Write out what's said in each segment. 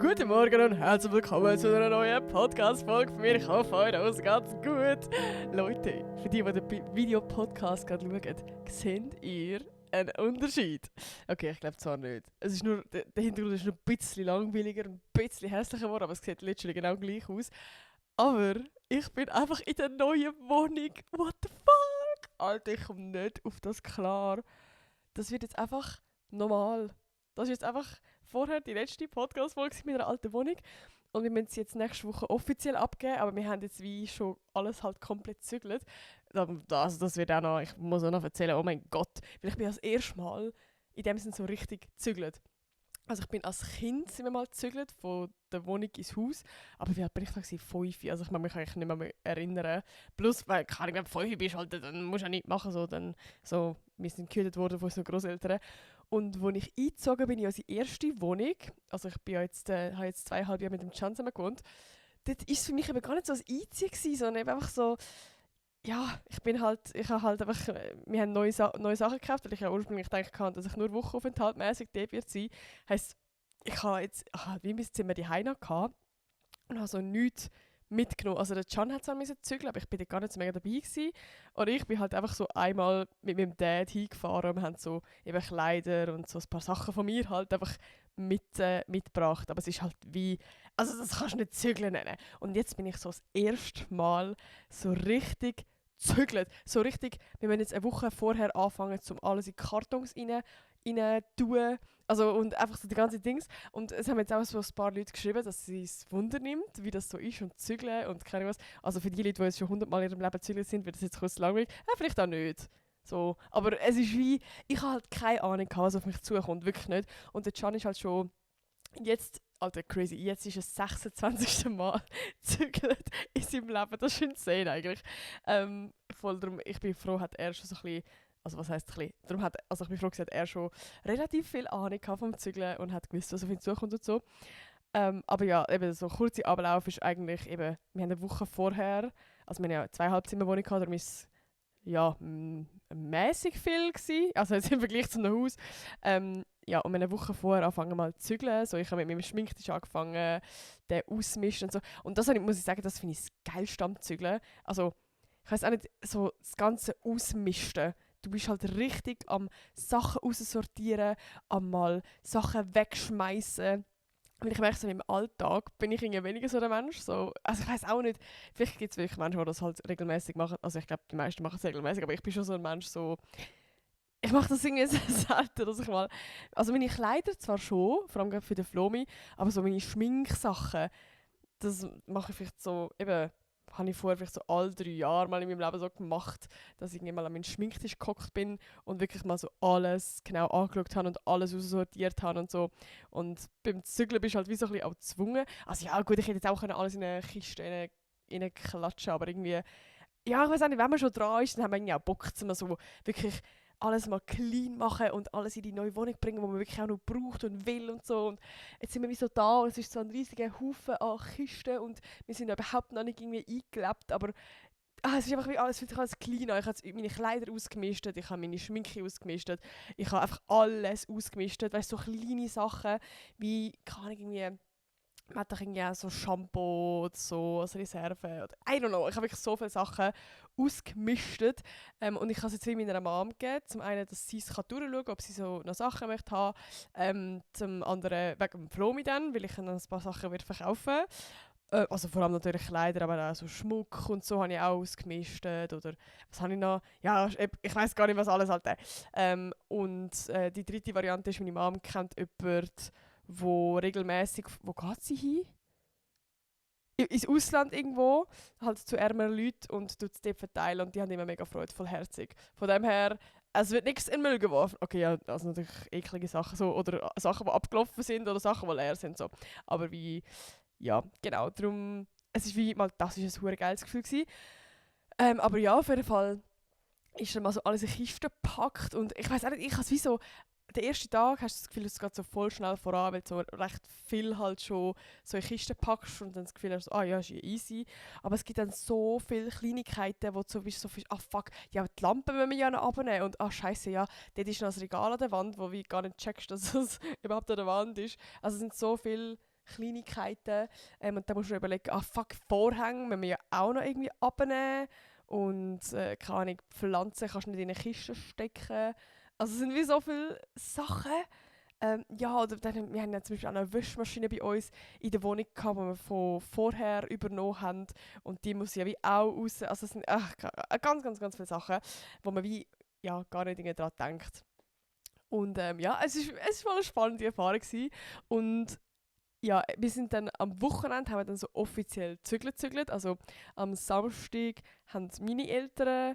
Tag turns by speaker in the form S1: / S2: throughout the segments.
S1: Guten Morgen und herzlich willkommen zu einer neuen Podcast-Folge von mir. Ich hoffe, euch ganz gut. Leute, für die den Videopodcast gerade schauen, seht ihr einen Unterschied? Okay, ich glaube zwar nicht. Es ist nur, der Hintergrund ist nur ein bisschen langweiliger und ein bisschen hässlicher geworden, aber es sieht literally genau gleich aus. Aber ich bin einfach in der neuen Wohnung. What the fuck? Alter, ich komme nicht auf das klar. Das wird jetzt einfach normal. Das ist jetzt einfach vorher die letzte Podcast-Folge in meiner alten Wohnung. Und wir müssen sie jetzt nächste Woche offiziell abgeben, aber wir haben jetzt wie schon alles halt komplett gezügelt. Also das wird auch noch, ich muss auch noch erzählen, oh mein Gott, weil ich bin das erste Mal in dem Sinne so richtig gezügelt. Also ich bin als Kind sind wir mal gezügelt, von der Wohnung ins Haus. Aber wie alt bin ich da gewesen? 5. Also ich kann mich eigentlich nicht mehr erinnern. Plus, weil, keine Ahnung, wenn du 5 bist, halt, dann musst du auch nichts machen. Wir sind gehütet worden von unseren Grosseltern. Und als ich eingezogen bin in unsere erste Wohnung, also ich bin ja habe jetzt 2,5 Jahre mit dem Can zusammen gewohnt, dort war es für mich eben gar nicht so ein Einziehen gewesen, sondern eben einfach so, ja, wir haben neue Sachen gekauft, weil ich ja ursprünglich gedacht habe, dass ich nur wochenaufenthaltmässig dort wird sein. Heisst, ich habe jetzt wie mein Zimmer die Heina gehabt und habe so nichts mitgenommen. Also der Can hat zwar zügeln, aber ich bin da gar nicht so mega dabei gewesen. Und ich bin halt einfach so einmal mit meinem Dad hingefahren und wir haben so eben Kleider und so ein paar Sachen von mir halt einfach mitgebracht. Aber es ist halt wie, also das kannst du nicht zügeln nennen. Und jetzt bin ich so das erste Mal so richtig zügelt. So richtig, wir müssen jetzt eine Woche vorher anfangen, um alles in Kartons rein tun. Also, und einfach so die ganzen Dings. Und es haben jetzt auch so ein paar Leute geschrieben, dass sie es Wunder nimmt, wie das so ist und zügeln und keine Ahnung was. Also für die Leute, die jetzt schon 100-mal in ihrem Leben zügelt sind, wird das jetzt kurz langweilig. Vielleicht auch nicht. So. Aber es ist wie, ich habe halt keine Ahnung, was auf mich zukommt. Wirklich nicht. Und der Can ist halt schon jetzt, Alter, crazy, jetzt ist es 26. Mal zügelt in seinem Leben. Das ist insane eigentlich. Voll darum, ich bin froh, hat er schon so ein bisschen, also was heisst ein bisschen, ich bin froh, dass er schon relativ viel Ahnung vom Zügeln und hat gewusst, was auf ihn zukommt und so. Aber ja, eben so kurzer Ablauf ist eigentlich eben, wir haben eine Woche vorher, also wir haben ja 2 Halbzimmerwohnungen gehabt, darum ist es ja, mäßig viel gewesen, also jetzt im Vergleich zu einem Haus. Ja, und eine Woche vorher angefangen mal zu zügeln. So, ich habe mit meinem Schminktisch angefangen, den ausmischen und so. Und das muss ich sagen, das finde ich das Geilste am Zügeln. Also, ich weiß auch nicht, so das ganze Ausmisten. Du bist halt richtig am Sachen aussortieren, am mal Sachen wegschmeißen. Weil ich merke, so im Alltag bin ich irgendwie weniger so der Mensch. So, also ich weiß auch nicht, vielleicht gibt es wirklich Menschen, die das halt regelmäßig machen. Also ich glaube, die meisten machen es regelmäßig, aber ich bin schon so ein Mensch, so ich mache das irgendwie sehr selten, dass ich mal... Also meine Kleider zwar schon, vor allem für den Flomi, aber so meine Schminksachen, das mache ich vielleicht so, eben, habe ich vorher vielleicht so alle 3 Jahre mal in meinem Leben so gemacht, dass ich irgendwie mal an meinen Schminktisch gehockt bin und wirklich mal so alles genau angeschaut habe und alles aussortiert habe und so. Und beim Zügeln bist du halt wie so ein bisschen auch gezwungen. Also ja gut, ich hätte jetzt auch alles in eine Kiste klatschen, aber irgendwie... Ja, ich weiß auch nicht, wenn man schon dran ist, dann haben wir irgendwie auch Bock, mal so wirklich alles mal clean machen und alles in die neue Wohnung bringen, wo man wirklich auch noch braucht und will und so. Und jetzt sind wir wie so da und es ist so ein riesiger Haufen an Kisten und wir sind überhaupt noch nicht irgendwie eingelebt, aber es ist einfach wie alles, fühlt sich alles clean an. Ich habe meine Kleider ausgemistet, ich habe meine Schminke ausgemistet, ich habe einfach alles ausgemistet, weißt du, so kleine Sachen wie, keine Ahnung, irgendwie man hat doch irgendwie auch so Shampoo oder so als Reserve. Oder, I don't know. Ich habe wirklich so viele Sachen ausgemistet. Und ich habe es jetzt wie meiner Mom gegeben. Zum einen, dass sie es durchschauen kann, ob sie so noch Sachen möchte haben. Zum anderen wegen dem Flomi dann, weil ich dann ein paar Sachen wird verkaufen. Also vor allem natürlich Kleider, aber auch so Schmuck und so habe ich auch ausgemistet. Oder was habe ich noch? Ja, ich weiß gar nicht, was alles halt. Die dritte Variante ist, meine Mom kennt jemanden, wo regelmäßig, wo geht sie hin? Ins Ausland irgendwo, halt zu ärmeren Leuten und tut es dort verteilen und die haben immer mega Freude, vollherzig. Von dem her, es wird nichts in den Müll geworfen. Okay, ja, also natürlich eklige Sachen so, oder Sachen, die abgelaufen sind oder Sachen, die leer sind. So. Aber wie, ja, genau, darum, es ist wie, mal, das ist ein verdammt geiles Gefühl gewesen. Aber ja, auf jeden Fall ist dann mal so alles in Kisten gepackt und ich weiß auch nicht, ich habe es wie so, den ersten Tag hast du das Gefühl, es geht so voll schnell voran, weil du so recht viel halt schon so in Kisten packst und dann das Gefühl hast, ja, ist ja easy. Aber es gibt dann so viele Kleinigkeiten, wo du so bist, fuck, ja, die Lampe müssen wir ja noch abnehmen und scheiße, ja, dort ist noch ein Regal an der Wand, wo du gar nicht checkst, dass es überhaupt an der Wand ist. Also es sind so viele Kleinigkeiten. Und dann musst du überlegen, fuck, Vorhänge müssen wir ja auch noch irgendwie abnehmen. Und keine Ahnung, Pflanzen kannst du nicht in eine Kiste stecken. Also es sind wie so viele Sachen. Ja, oder dann, wir haben ja zum Beispiel auch eine Waschmaschine bei uns in der Wohnung gehabt, die wir von vorher übernommen haben. Und die muss ja wie auch raus. Also es sind ganz, ganz, ganz viele Sachen, wo man wie ja, gar nicht daran denkt. Und ja, es war eine spannende Erfahrung gewesen. Und ja, wir sind dann am Wochenende, haben wir dann so offiziell zügelt. Also am Samstag haben meine Eltern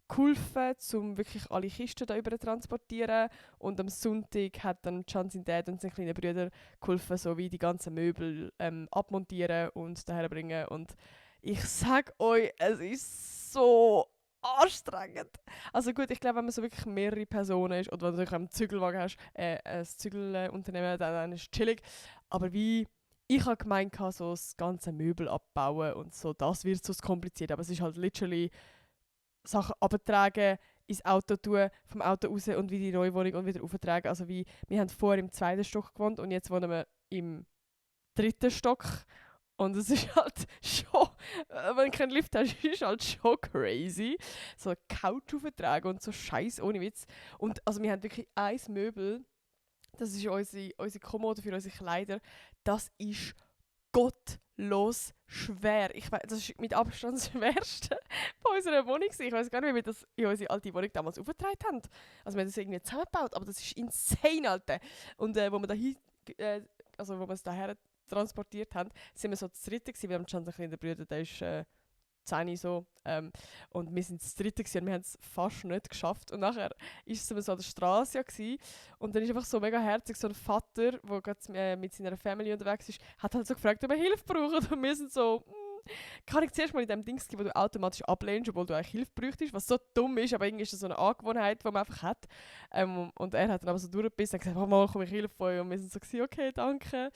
S1: geholfen, um wirklich alle Kisten da über zu transportieren. Und am Sonntag hat dann Can sein Dad und sein kleiner Bruder geholfen, so wie die ganzen Möbel abmontieren und daherbringen. Und ich sag euch, es ist so anstrengend. Also gut, ich glaube, wenn man so wirklich mehrere Personen ist oder wenn du einen Zügelwagen hast, ein Zügelunternehmen, dann ist es chillig. Aber wie ich habe gemeint, so das ganze Möbel abbauen und so, das wird so kompliziert. Aber es ist halt literally Sachen abtragen, ins Auto tun, vom Auto raus und wieder in die neue Wohnung und wieder auftragen. Also wie, wir haben vorher im 2. Stock gewohnt und jetzt wohnen wir im 3. Stock. Und es ist halt schon, wenn du keinen Lift hast, ist halt schon crazy. So eine Couch auftragen und so Scheiß ohne Witz. Und also wir haben wirklich ein Möbel, das ist unsere Kommode für unsere Kleider, das ist gottlos schwer. Ich weiss, das ist mit Abstand das Schwerste von unserer Wohnung. Ich weiß gar nicht, wie wir das in unsere alte Wohnung damals aufgetragen haben. Also wir haben das irgendwie zusammengebaut, aber das ist insane, Alter. Und wo wir es daher transportiert haben, sind wir so das Dritte gewesen. Wir haben schon einen kleinen Bruder, der ist 10 so. Und wir sind das Dritte gewesen und wir haben es fast nicht geschafft. Und nachher war es so an der Straße gewesen. Und dann ist einfach so mega herzig, so ein Vater, der gerade mit seiner Familie unterwegs ist, hat halt so gefragt, ob er Hilfe braucht. Und wir sind so, kann ich zuerst mal in dem Dings geben, wo du automatisch ablehnst, obwohl du eigentlich Hilfe bräuchtest, was so dumm ist, aber irgendwie ist das so eine Angewohnheit, die man einfach hat. Und er hat dann aber so durchgebissen und gesagt, Mama, komm, ich helfe euch. Und wir sind so gewesen, okay, danke.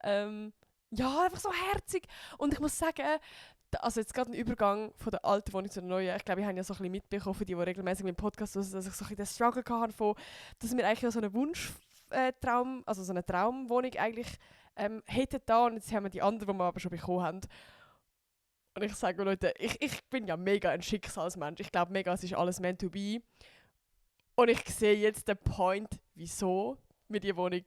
S1: Ja, einfach so herzig. Und ich muss sagen, also jetzt gerade ein Übergang von der alten Wohnung zu der neuen. Ich glaube, ich habe ja so ein bisschen mitbekommen, für die regelmäßig mit dem Podcast, dass ich so ein bisschen den Struggle hatte, von, dass wir eigentlich so einen Wunschtraum, also so eine Traumwohnung eigentlich hätten da. Und jetzt haben wir die andere, die wir aber schon bekommen haben. Und ich sage Leute, ich bin ja mega ein Schicksalsmensch. Ich glaube mega, es ist alles meant to be. Und ich sehe jetzt den Point, wieso mir die Wohnung,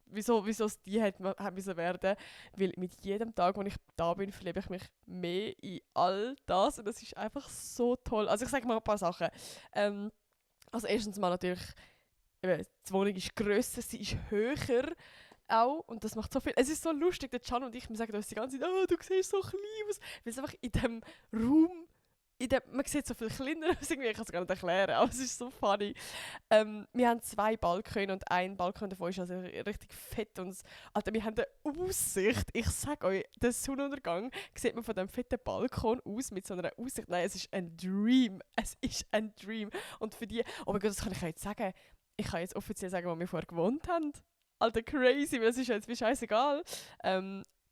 S1: wieso es die hat müssen werden. Weil mit jedem Tag, wo ich da bin, verliebe ich mich mehr in all das. Und das ist einfach so toll. Also ich sage mal ein paar Sachen. Also erstens mal natürlich, die Wohnung ist grösser, sie ist höher. Auch, und das macht so viel. Es ist so lustig, der Can und ich, wir sagen uns die ganze Zeit, oh, du siehst so klein aus. Weil es einfach in diesem Raum, man sieht so viel kleiner aus, irgendwie, ich kann es gar nicht erklären, aber es ist so funny. Wir haben 2 Balkone und ein Balkon davon ist also richtig fett. Und Alter, wir haben eine Aussicht. Ich sage euch, der Sonnenuntergang sieht man von diesem fetten Balkon aus mit so einer Aussicht. Nein, es ist ein Dream. Es ist ein Dream. Und für die, oh mein Gott, das kann ich jetzt sagen. Ich kann jetzt offiziell sagen, wo wir vorher gewohnt haben. Alter, crazy, weil es ist jetzt wie scheißegal.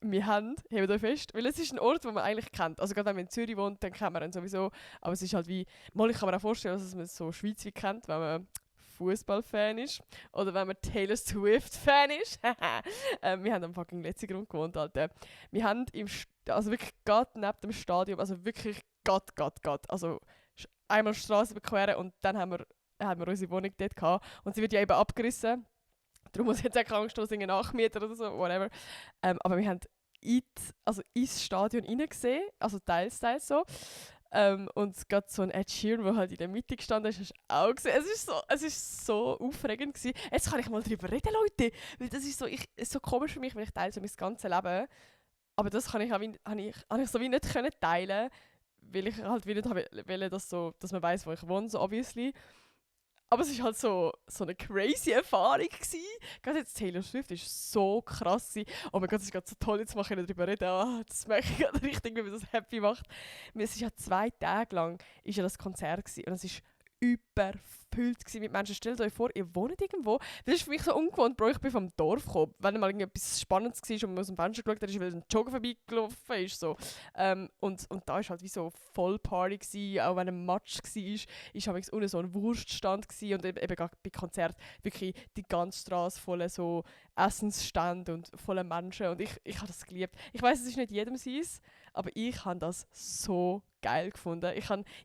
S1: Wir haben, hebt euch fest, weil es ist ein Ort, den man eigentlich kennt. Also gerade wenn man in Zürich wohnt, dann kennt man ihn sowieso. Aber es ist halt wie, ich kann mir auch vorstellen, dass man so Schweiz wie kennt, wenn man Fußballfan ist. Oder wenn man Taylor Swift-Fan ist. Wir haben am fucking letzten Grund gewohnt, Alter. Wir haben also wirklich gerade neben dem Stadion, also wirklich gerade. Also einmal die Straße überqueren und dann haben wir unsere Wohnung dort gehabt. Und sie wird ja eben abgerissen. Darum muss ich jetzt auch Angst haben, nachmieten oder so, whatever. Aber wir haben ins Stadion reingesehen, also teils so. Und gerade so ein Ed Sheeran, der halt in der Mitte gestanden ist, hast du auch gesehen. Es ist so aufregend gewesen. Jetzt kann ich mal darüber reden, Leute. Weil das ist so komisch für mich, weil ich teile so mein ganzes Leben. Aber das habe ich so wie nicht können teilen, weil ich halt wie nicht wollte, dass man weiss, wo ich wohne, so obviously. Aber es war halt so eine crazy Erfahrung gewesen. Gerade jetzt Taylor Swift ist so krass. Oh mein Gott, es ist gerade so toll, jetzt mache ich darüber reden. Das merke ich gerade richtig, wie mich das happy macht. Es ist ja 2 Tage lang ist ja das Konzert gewesen. Und es war überfüllt mit Menschen. Stellt euch vor, ihr wohnt irgendwo. Das ist für mich so ungewohnt, Bro, ich bin vom Dorf gekommen. Wenn mal irgendetwas Spannendes war und man aus dem Fenster geschaut hat, ist, weil ein Jogger vorbeigelaufen ist. So. Und da war halt wie so Vollparty gewesen, auch wenn ein Match war, ist unten so ein Wurststand gewesen und eben gerade bei Konzert wirklich die ganze Straße voll so Essensstände und voller Menschen und ich habe das geliebt. Ich weiß, es ist nicht jedem seins, aber ich habe das so geil gefunden.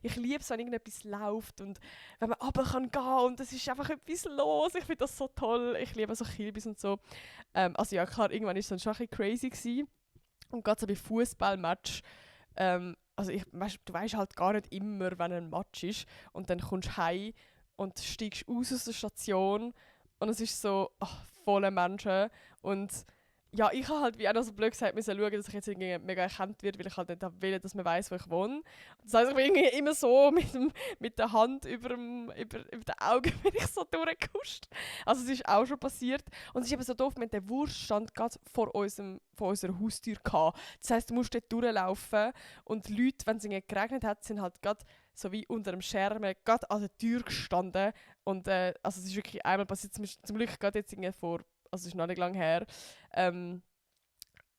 S1: Ich liebe es, wenn irgendetwas läuft und wenn man runter kann gehen und es ist einfach etwas los. Ich finde das so toll. Ich liebe so Kilbis und so. Also ja, klar, irgendwann war es dann schon ein bisschen crazy gewesen. Und gerade so bei Fußballmatch, also du weißt halt gar nicht immer, wenn ein Match ist und dann kommst du heim und steigst aus der Station und es ist so voller Menschen und ja, ich habe halt wie auch noch so blöd gesagt, müssen schauen, dass ich jetzt irgendwie mega erkannt werde, weil ich halt nicht will, dass man weiss, wo ich wohne. Das heisst, ich bin irgendwie immer so mit der Hand über den Augen bin ich so durchgekuscht. Also es ist auch schon passiert. Und es ist eben so doof, mit der Wurststand gerade vor unserer Haustür gehabt. Das heisst, du musst dort durchlaufen und die Leute, wenn es irgendwie geregnet hat, sind halt gerade so wie unter dem Schermen gerade an der Tür gestanden. Und also es ist wirklich einmal passiert, zum Glück gerade jetzt irgendwie also es ist noch nicht lange her,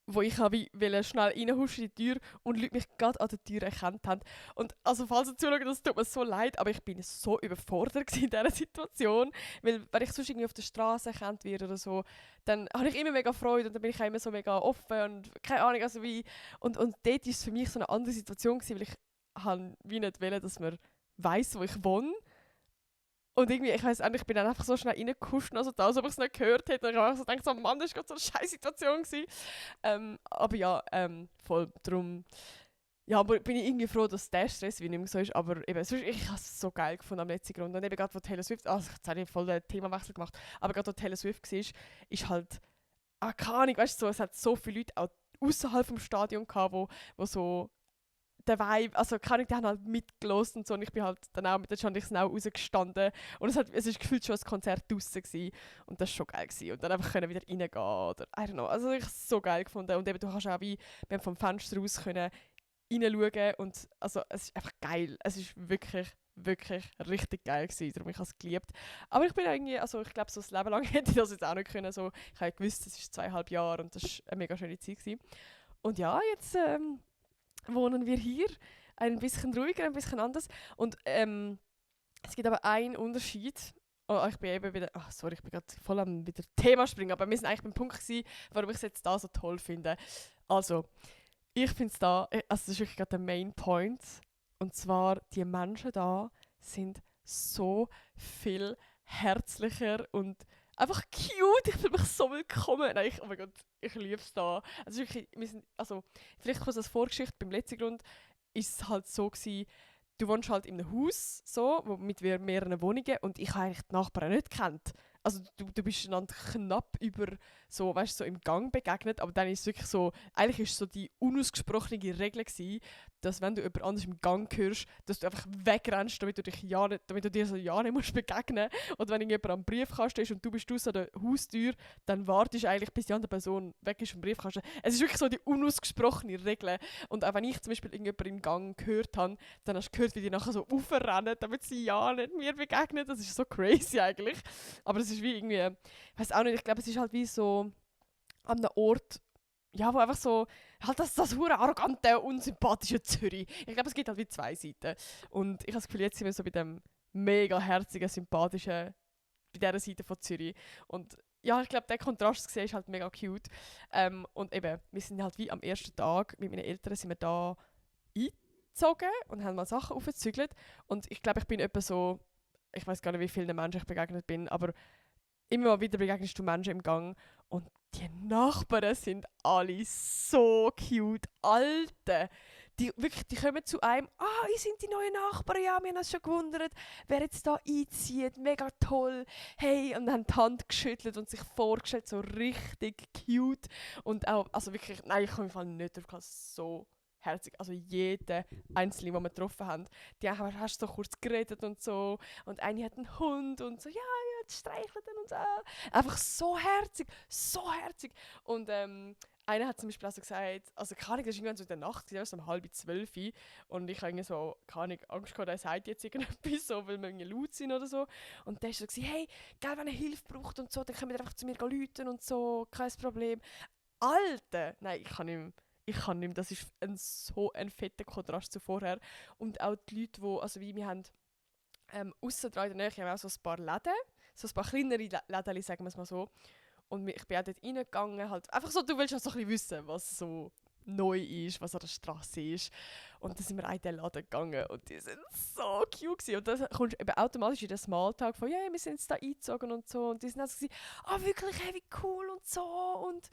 S1: wo ich wollte schnell reinhuschen in die Tür und Leute mich gerade an der Tür erkannt haben. Und also falls ihr zuschaut, das tut mir so leid, aber ich bin so überfordert in dieser Situation, weil wenn ich sonst irgendwie auf der Straße erkannt werde oder so, dann habe ich immer mega Freude und dann bin ich auch immer so mega offen und keine Ahnung, also wie... Und dort war es für mich so eine andere Situation gewesen, weil ich halt wie nicht wollte, dass man weiss, wo ich wohne. Und irgendwie, ich weiss nicht, ich bin dann einfach so schnell reingekuscht, also als ob ich es nicht gehört hätte. Und ich habe so gedacht, so, Mann, das war gerade so eine scheiß Situation aber ja, voll drum. Ja, aber bin ich irgendwie froh, dass der Stress wie nicht mehr so ist. Aber eben, ich habe es so geil gefunden am letzten Grund. Und eben gerade, wo Taylor Swift, jetzt habe ich voll den Themawechsel gemacht, aber gerade, wo Taylor Swift war, ist halt, keine Ahnung, weißt du, so, es hat so viele Leute auch außerhalb vom Stadion gehabt, wo so der Vibe, also keine Ahnung, die haben halt mitgelost und so und ich bin halt dann auch mit der Chandi auch rausgestanden und es ist gefühlt schon ein Konzert draussen gewesen und das war schon geil gewesen. Und dann einfach können wieder reingehen oder I don't know, also ich habe es so geil gefunden und eben du kannst auch wie, wir haben vom Fenster raus können reinschauen und also es ist einfach geil, es ist wirklich richtig geil gewesen, darum ich habe es geliebt. Aber ich bin irgendwie, also ich glaube so das Leben lang hätte ich das jetzt auch nicht können, so, ich habe gewusst, es ist 2,5 Jahre und das war eine mega schöne Zeit gewesen. Und ja, jetzt wohnen wir hier, ein bisschen ruhiger, ein bisschen anders. Und es gibt aber einen Unterschied. Oh, ich bin eben wieder, sorry, ich bin gerade voll am wieder Thema springen, aber wir sind eigentlich beim Punkt gewesen, warum ich es jetzt da so toll finde. Also, ich finde es da, also das ist wirklich gerade der Main Point. Und zwar, die Menschen da sind so viel herzlicher und einfach cute. Ich fühle mich so willkommen. Nein, oh mein Gott, ich liebe es da. Also wirklich, vielleicht kurz als Vorgeschichte, beim letzten Grund ist es halt so gewesen, du wohnst halt in einem Haus, so, mit mehreren Wohnungen und ich habe eigentlich die Nachbarn nicht gekannt. Also du bist einander knapp über so, weißt, so im Gang begegnet, aber dann ist es wirklich so, eigentlich ist so die unausgesprochene Regel gewesen, dass wenn du jemand anders im Gang hörst, dass du einfach wegrennst, damit du dir so ja nicht musst begegnen. Und wenn jemand am Briefkasten ist und du bist an der Haustür, dann wartest du eigentlich, bis die andere Person weg ist vom Briefkasten. Es ist wirklich so die unausgesprochene Regel. Und auch wenn ich zum Beispiel irgendjemanden im Gang gehört habe, dann hast du gehört, wie die nachher so aufrennen, damit sie ja nicht mir begegnen. Das ist so crazy eigentlich. Aber es ist wie irgendwie, ich weiß auch nicht, ich glaube, es ist halt wie so an einem Ort, ja, wo einfach so, halt das hure arrogante, unsympathische Zürich. Ich glaube, es gibt halt wie zwei Seiten. Und ich habe das Gefühl, jetzt sind wir so bei dem mega herzigen, sympathischen, bei dieser Seite von Zürich. Und ja, ich glaube, der Kontrast zu sehen ist halt mega cute. Und eben, wir sind halt wie am ersten Tag, mit meinen Eltern sind wir da eingezogen und haben mal Sachen aufgezügelt. Und ich glaube, ich bin etwa so, ich weiß gar nicht, wie vielen Menschen ich begegnet bin, aber immer mal wieder begegnest du Menschen im Gang und die Nachbarn sind alle so cute. Alte, die kommen zu einem, ihr sind die neuen Nachbarn, ja, wir haben uns schon gewundert, wer jetzt da einzieht, mega toll, hey, und haben die Hand geschüttelt und sich vorgestellt, so richtig cute. Und auch, also wirklich, nein, ich komme im Fall nicht drauf, so herzig, also jede Einzelne, die wir getroffen haben, die hast so kurz geredet und so und eine hat einen Hund und so, ja, jetzt streicheln und so. Einfach so herzig und einer hat zum Beispiel auch so gesagt, also keine Ahnung, das war irgendwann so in der Nacht, so um 11:30 und ich habe irgendwie so, keine Ahnung, Angst gehabt, er sagt jetzt irgendetwas, so, weil wir irgendwie laut sind oder so. Und der war so, hey, gell, wenn ihr Hilfe braucht und so, dann könnt ihr einfach zu mir rufen und so, kein Problem. Alter! Nein, ich kann nicht mehr. Das ist so ein fetter Kontrast zu vorher. Und auch die Leute, die, also wie wir haben, aussen dran in der Nähe haben wir auch so ein paar Läden, so ein paar kleinere Läden, sagen wir es mal so. Und ich bin auch dort reingegangen, halt einfach so, du willst auch so ein bisschen wissen, was so neu ist, was an der Straße ist. Und dann sind wir in den Laden gegangen und die sind so cute gewesen. Und dann kommst du eben automatisch in den Smalltalk von, ja, wir sind jetzt da eingezogen und so. Und die sind auch so, wirklich, hey, wie cool und so. Und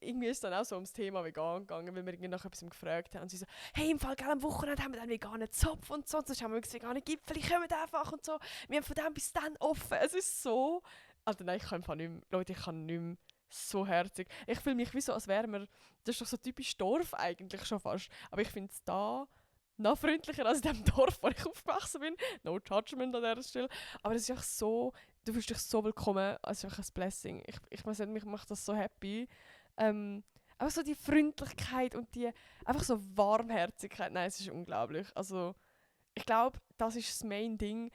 S1: irgendwie ist es dann auch so ums Thema vegan gegangen, weil wir irgendwie nach etwas gefragt haben. Und sie so, hey, im Fall, gell, am Wochenende haben wir dann veganen Zopf und so. Und sonst haben wir vegane Gipfel, kommen einfach und so. Wir haben von dem bis dann offen. Es ist so... Also nein, ich kann einfach nicht mehr, Leute, ich kann nicht mehr, so herzig. Ich fühle mich wie so, als wäre mir, das ist doch so typisch Dorf eigentlich schon fast, aber ich finde es da noch freundlicher als in dem Dorf, wo ich aufgewachsen bin. No judgment an dieser Stelle. Aber es ist einfach so, du fühlst dich so willkommen, als einfach ein Blessing. Ich weiß nicht, mich macht das so happy. Auch so die Freundlichkeit und die, einfach so Warmherzigkeit, nein, es ist unglaublich. Also, ich glaube, das ist das Main Ding.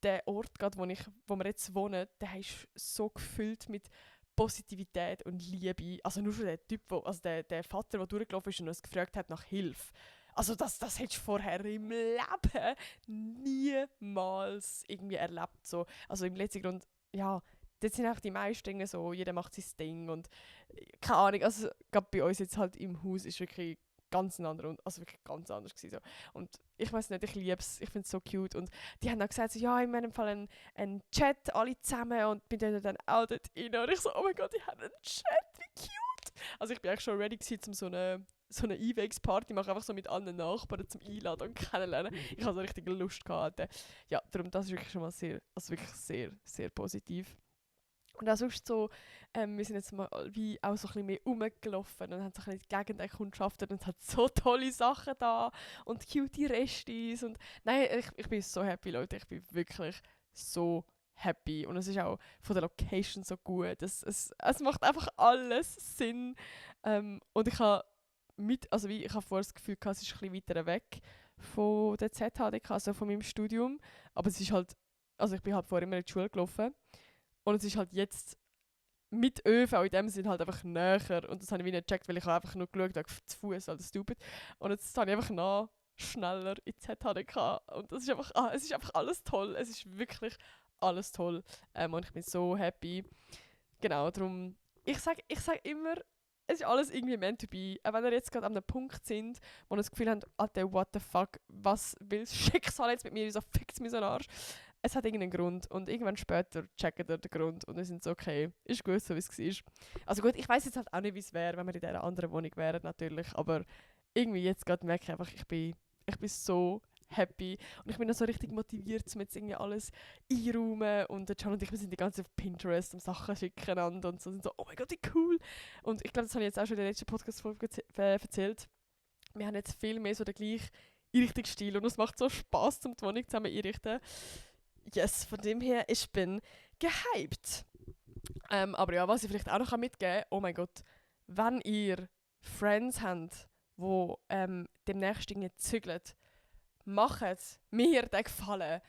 S1: Der Ort, grad, wo wir jetzt wohnen, der ist so gefüllt mit Positivität und Liebe. Also nur schon der Typ, also der Vater, der durchgelaufen ist und uns gefragt hat nach Hilfe. Also das hättest du vorher im Leben niemals irgendwie erlebt. So. Also im letzten Grund, ja, dort sind auch die meisten Dinge so, jeder macht sein Ding und keine Ahnung, also gerade bei uns jetzt halt im Haus ist wirklich ganz ein anderer, also wirklich ganz anders gewesen, so. Und ich weiß nicht, ich liebe es, ich finde es so cute und die haben auch gesagt, so, ja, in meinem Fall einen Chat, alle zusammen und bin dann auch dort rein und ich so, oh mein Gott, die haben einen Chat, wie cute! Also ich bin eigentlich schon ready gewesen, um so eine E-Wakes-Party machen, einfach so mit allen Nachbarn zum Einladen und kennenlernen. Ich habe so richtig Lust gehabt. Ja, darum, das ist wirklich schon mal sehr, also wirklich sehr, sehr positiv. Und auch sonst so, wir sind jetzt mal wie auch so ein bisschen mehr rumgelaufen und haben so ein bisschen die Gegend erkundschaftet und es hat so tolle Sachen da und cute Restis und nein, ich bin so happy, Leute, ich bin wirklich so happy und es ist auch von der Location so gut, es macht einfach alles Sinn und ich habe ich habe vorher das Gefühl gehabt, es ist ein bisschen weiter weg von der ZHDK, also von meinem Studium, aber es ist halt, also ich bin halt vorher immer in die Schule gelaufen und es ist halt jetzt mit ÖV in dem Sinn halt einfach näher. Und das habe ich wie nicht gecheckt, weil ich habe einfach nur geschaut habe, zu Fuß, also stupid. Und jetzt habe ich einfach noch schneller in die ZHDK. Und das ist einfach, es ist einfach alles toll. Es ist wirklich alles toll. Und ich bin so happy. Genau, darum, ich sag immer, es ist alles irgendwie meant to be. Auch wenn wir jetzt gerade an einem Punkt sind, wo wir das Gefühl haben, Alter, what the fuck, was will das Schicksal jetzt mit mir, wieso fickt es mir so einen Arsch? Es hat irgendeinen Grund und irgendwann später checken wir den Grund und wir sind so, okay, ist gut, so wie es war. Also gut, ich weiß jetzt halt auch nicht, wie es wäre, wenn wir in dieser anderen Wohnung wären, natürlich, aber irgendwie jetzt gerade merke ich einfach, ich bin so happy und ich bin auch so richtig motiviert, um jetzt irgendwie alles einräumen und der Can und ich, wir sind die ganze Zeit auf Pinterest und Sachen schicken einander und so, sind so, oh mein Gott, wie cool. Und ich glaube, das habe ich jetzt auch schon in der letzten Podcast-Folge erzählt. Wir haben jetzt viel mehr so den gleichen Einrichtungsstil und es macht so Spass, um die Wohnung zusammen einrichten. Yes, von dem her, ich bin gehypt. Aber ja, was ich vielleicht auch noch mitgeben kann, oh mein Gott, wenn ihr Friends habt, die demnächst Dinge zügeln, macht mir den Gefallen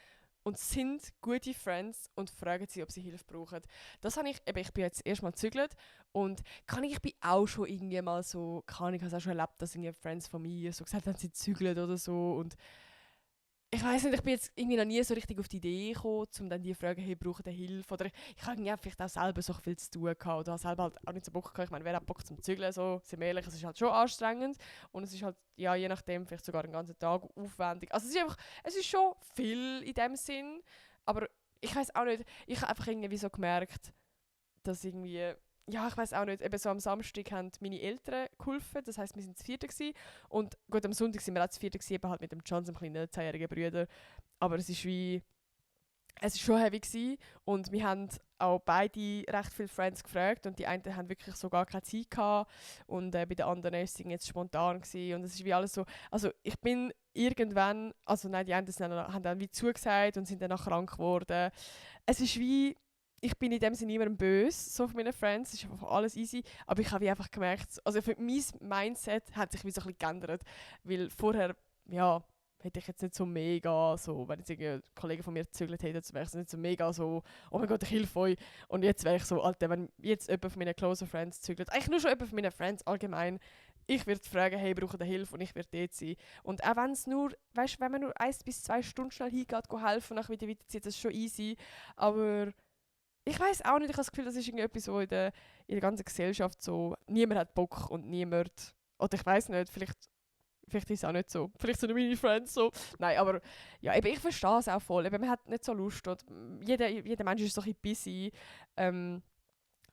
S1: und sind gute Friends und fragen sie, ob sie Hilfe brauchen. Das habe ich bin jetzt erstmal gezügelt und ich bin auch schon irgendwie mal so, ich habe es auch schon erlebt, dass irgendwie Friends von mir so gesagt haben, sie zügeln oder so und ich weiß nicht, ich bin jetzt irgendwie noch nie so richtig auf die Idee gekommen, um dann die zu fragen, hey, braucht ihr Hilfe? Oder ich habe ja vielleicht auch selber so viel zu tun gehabt oder habe selber halt auch nicht so Bock gehabt. Ich meine, wer hat Bock zum Zügeln? So, sind wir ehrlich, es ist halt schon anstrengend und es ist halt, ja, je nachdem, vielleicht sogar einen ganzen Tag aufwendig. Also es ist schon viel in dem Sinn, aber ich weiß auch nicht, ich habe einfach irgendwie so gemerkt, dass irgendwie, ja, ich weiß auch nicht, eben so am Samstag haben meine Eltern geholfen, das heisst, wir sind zu viert gewesen. Und gut, am Sonntag sind wir auch zu viert gewesen, eben halt mit dem John, dem kleinen 10-jährigen Bruder. Aber es ist schon heavy gewesen. Und wir haben auch beide recht viele Friends gefragt und die einen haben wirklich so gar keine Zeit gehabt und bei den anderen war es jetzt spontan gewesen. Und es ist wie alles so, also ich bin irgendwann, also nein, die einen haben dann wie zugesagt und sind dann krank geworden. Es ist wie, ich bin in dem Sinne niemandem böse, so von meinen Friends, es ist einfach alles easy, aber ich habe wie einfach gemerkt, also für mein Mindset hat sich wie so ein bisschen geändert, weil vorher, ja, hätte ich jetzt nicht so mega so, wenn jetzt ein Kollege von mir gezügelt hätte, wäre ich nicht so mega so, oh mein Gott, ich helfe euch. Und jetzt wäre ich so, Alter, wenn jetzt jemand von meinen closer Friends zügelt, eigentlich nur schon jemand von meinen Friends allgemein, ich würde fragen, hey, braucht ihr Hilfe und ich werde dort sein. Und auch wenn es nur, weißt du, wenn man nur 1 bis 2 Stunden schnell hingeht, helfen und dann wieder weiterzieht, das ist schon easy. Aber ich weiß auch nicht, ich habe das Gefühl, das ist irgendwie etwas, wo in der ganzen Gesellschaft so, niemand hat Bock und niemand, oder ich weiß nicht, vielleicht ist es auch nicht so. Vielleicht sind meine Friends so. Nein, aber ja, eben, ich verstehe es auch voll. Eben, man hat nicht so Lust. Oder jeder Mensch ist so ein bisschen busy.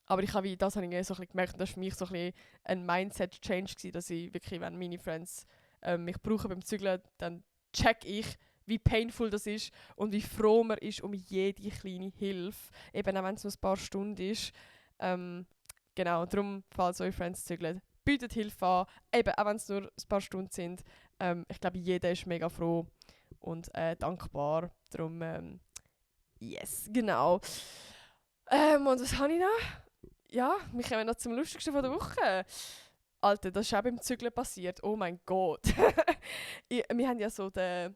S1: Aber das habe ich so ein bisschen gemerkt. Und das war für mich so ein bisschen ein Mindset-Change, dass ich wirklich, wenn meine Friends mich brauchen beim Zügeln, dann check ich, wie painful das ist und wie froh man ist um jede kleine Hilfe. Eben auch wenn es nur ein paar Stunden ist. Genau, darum, falls eure Friends zügeln, bietet Hilfe an, eben, auch wenn es nur ein paar Stunden sind. Ich glaube, jeder ist mega froh und dankbar. Darum, yes, genau. Und was habe ich noch? Ja, wir kommen noch zum Lustigsten von der Woche. Alter, das ist auch beim Zügeln passiert. Oh mein Gott. Wir haben ja so den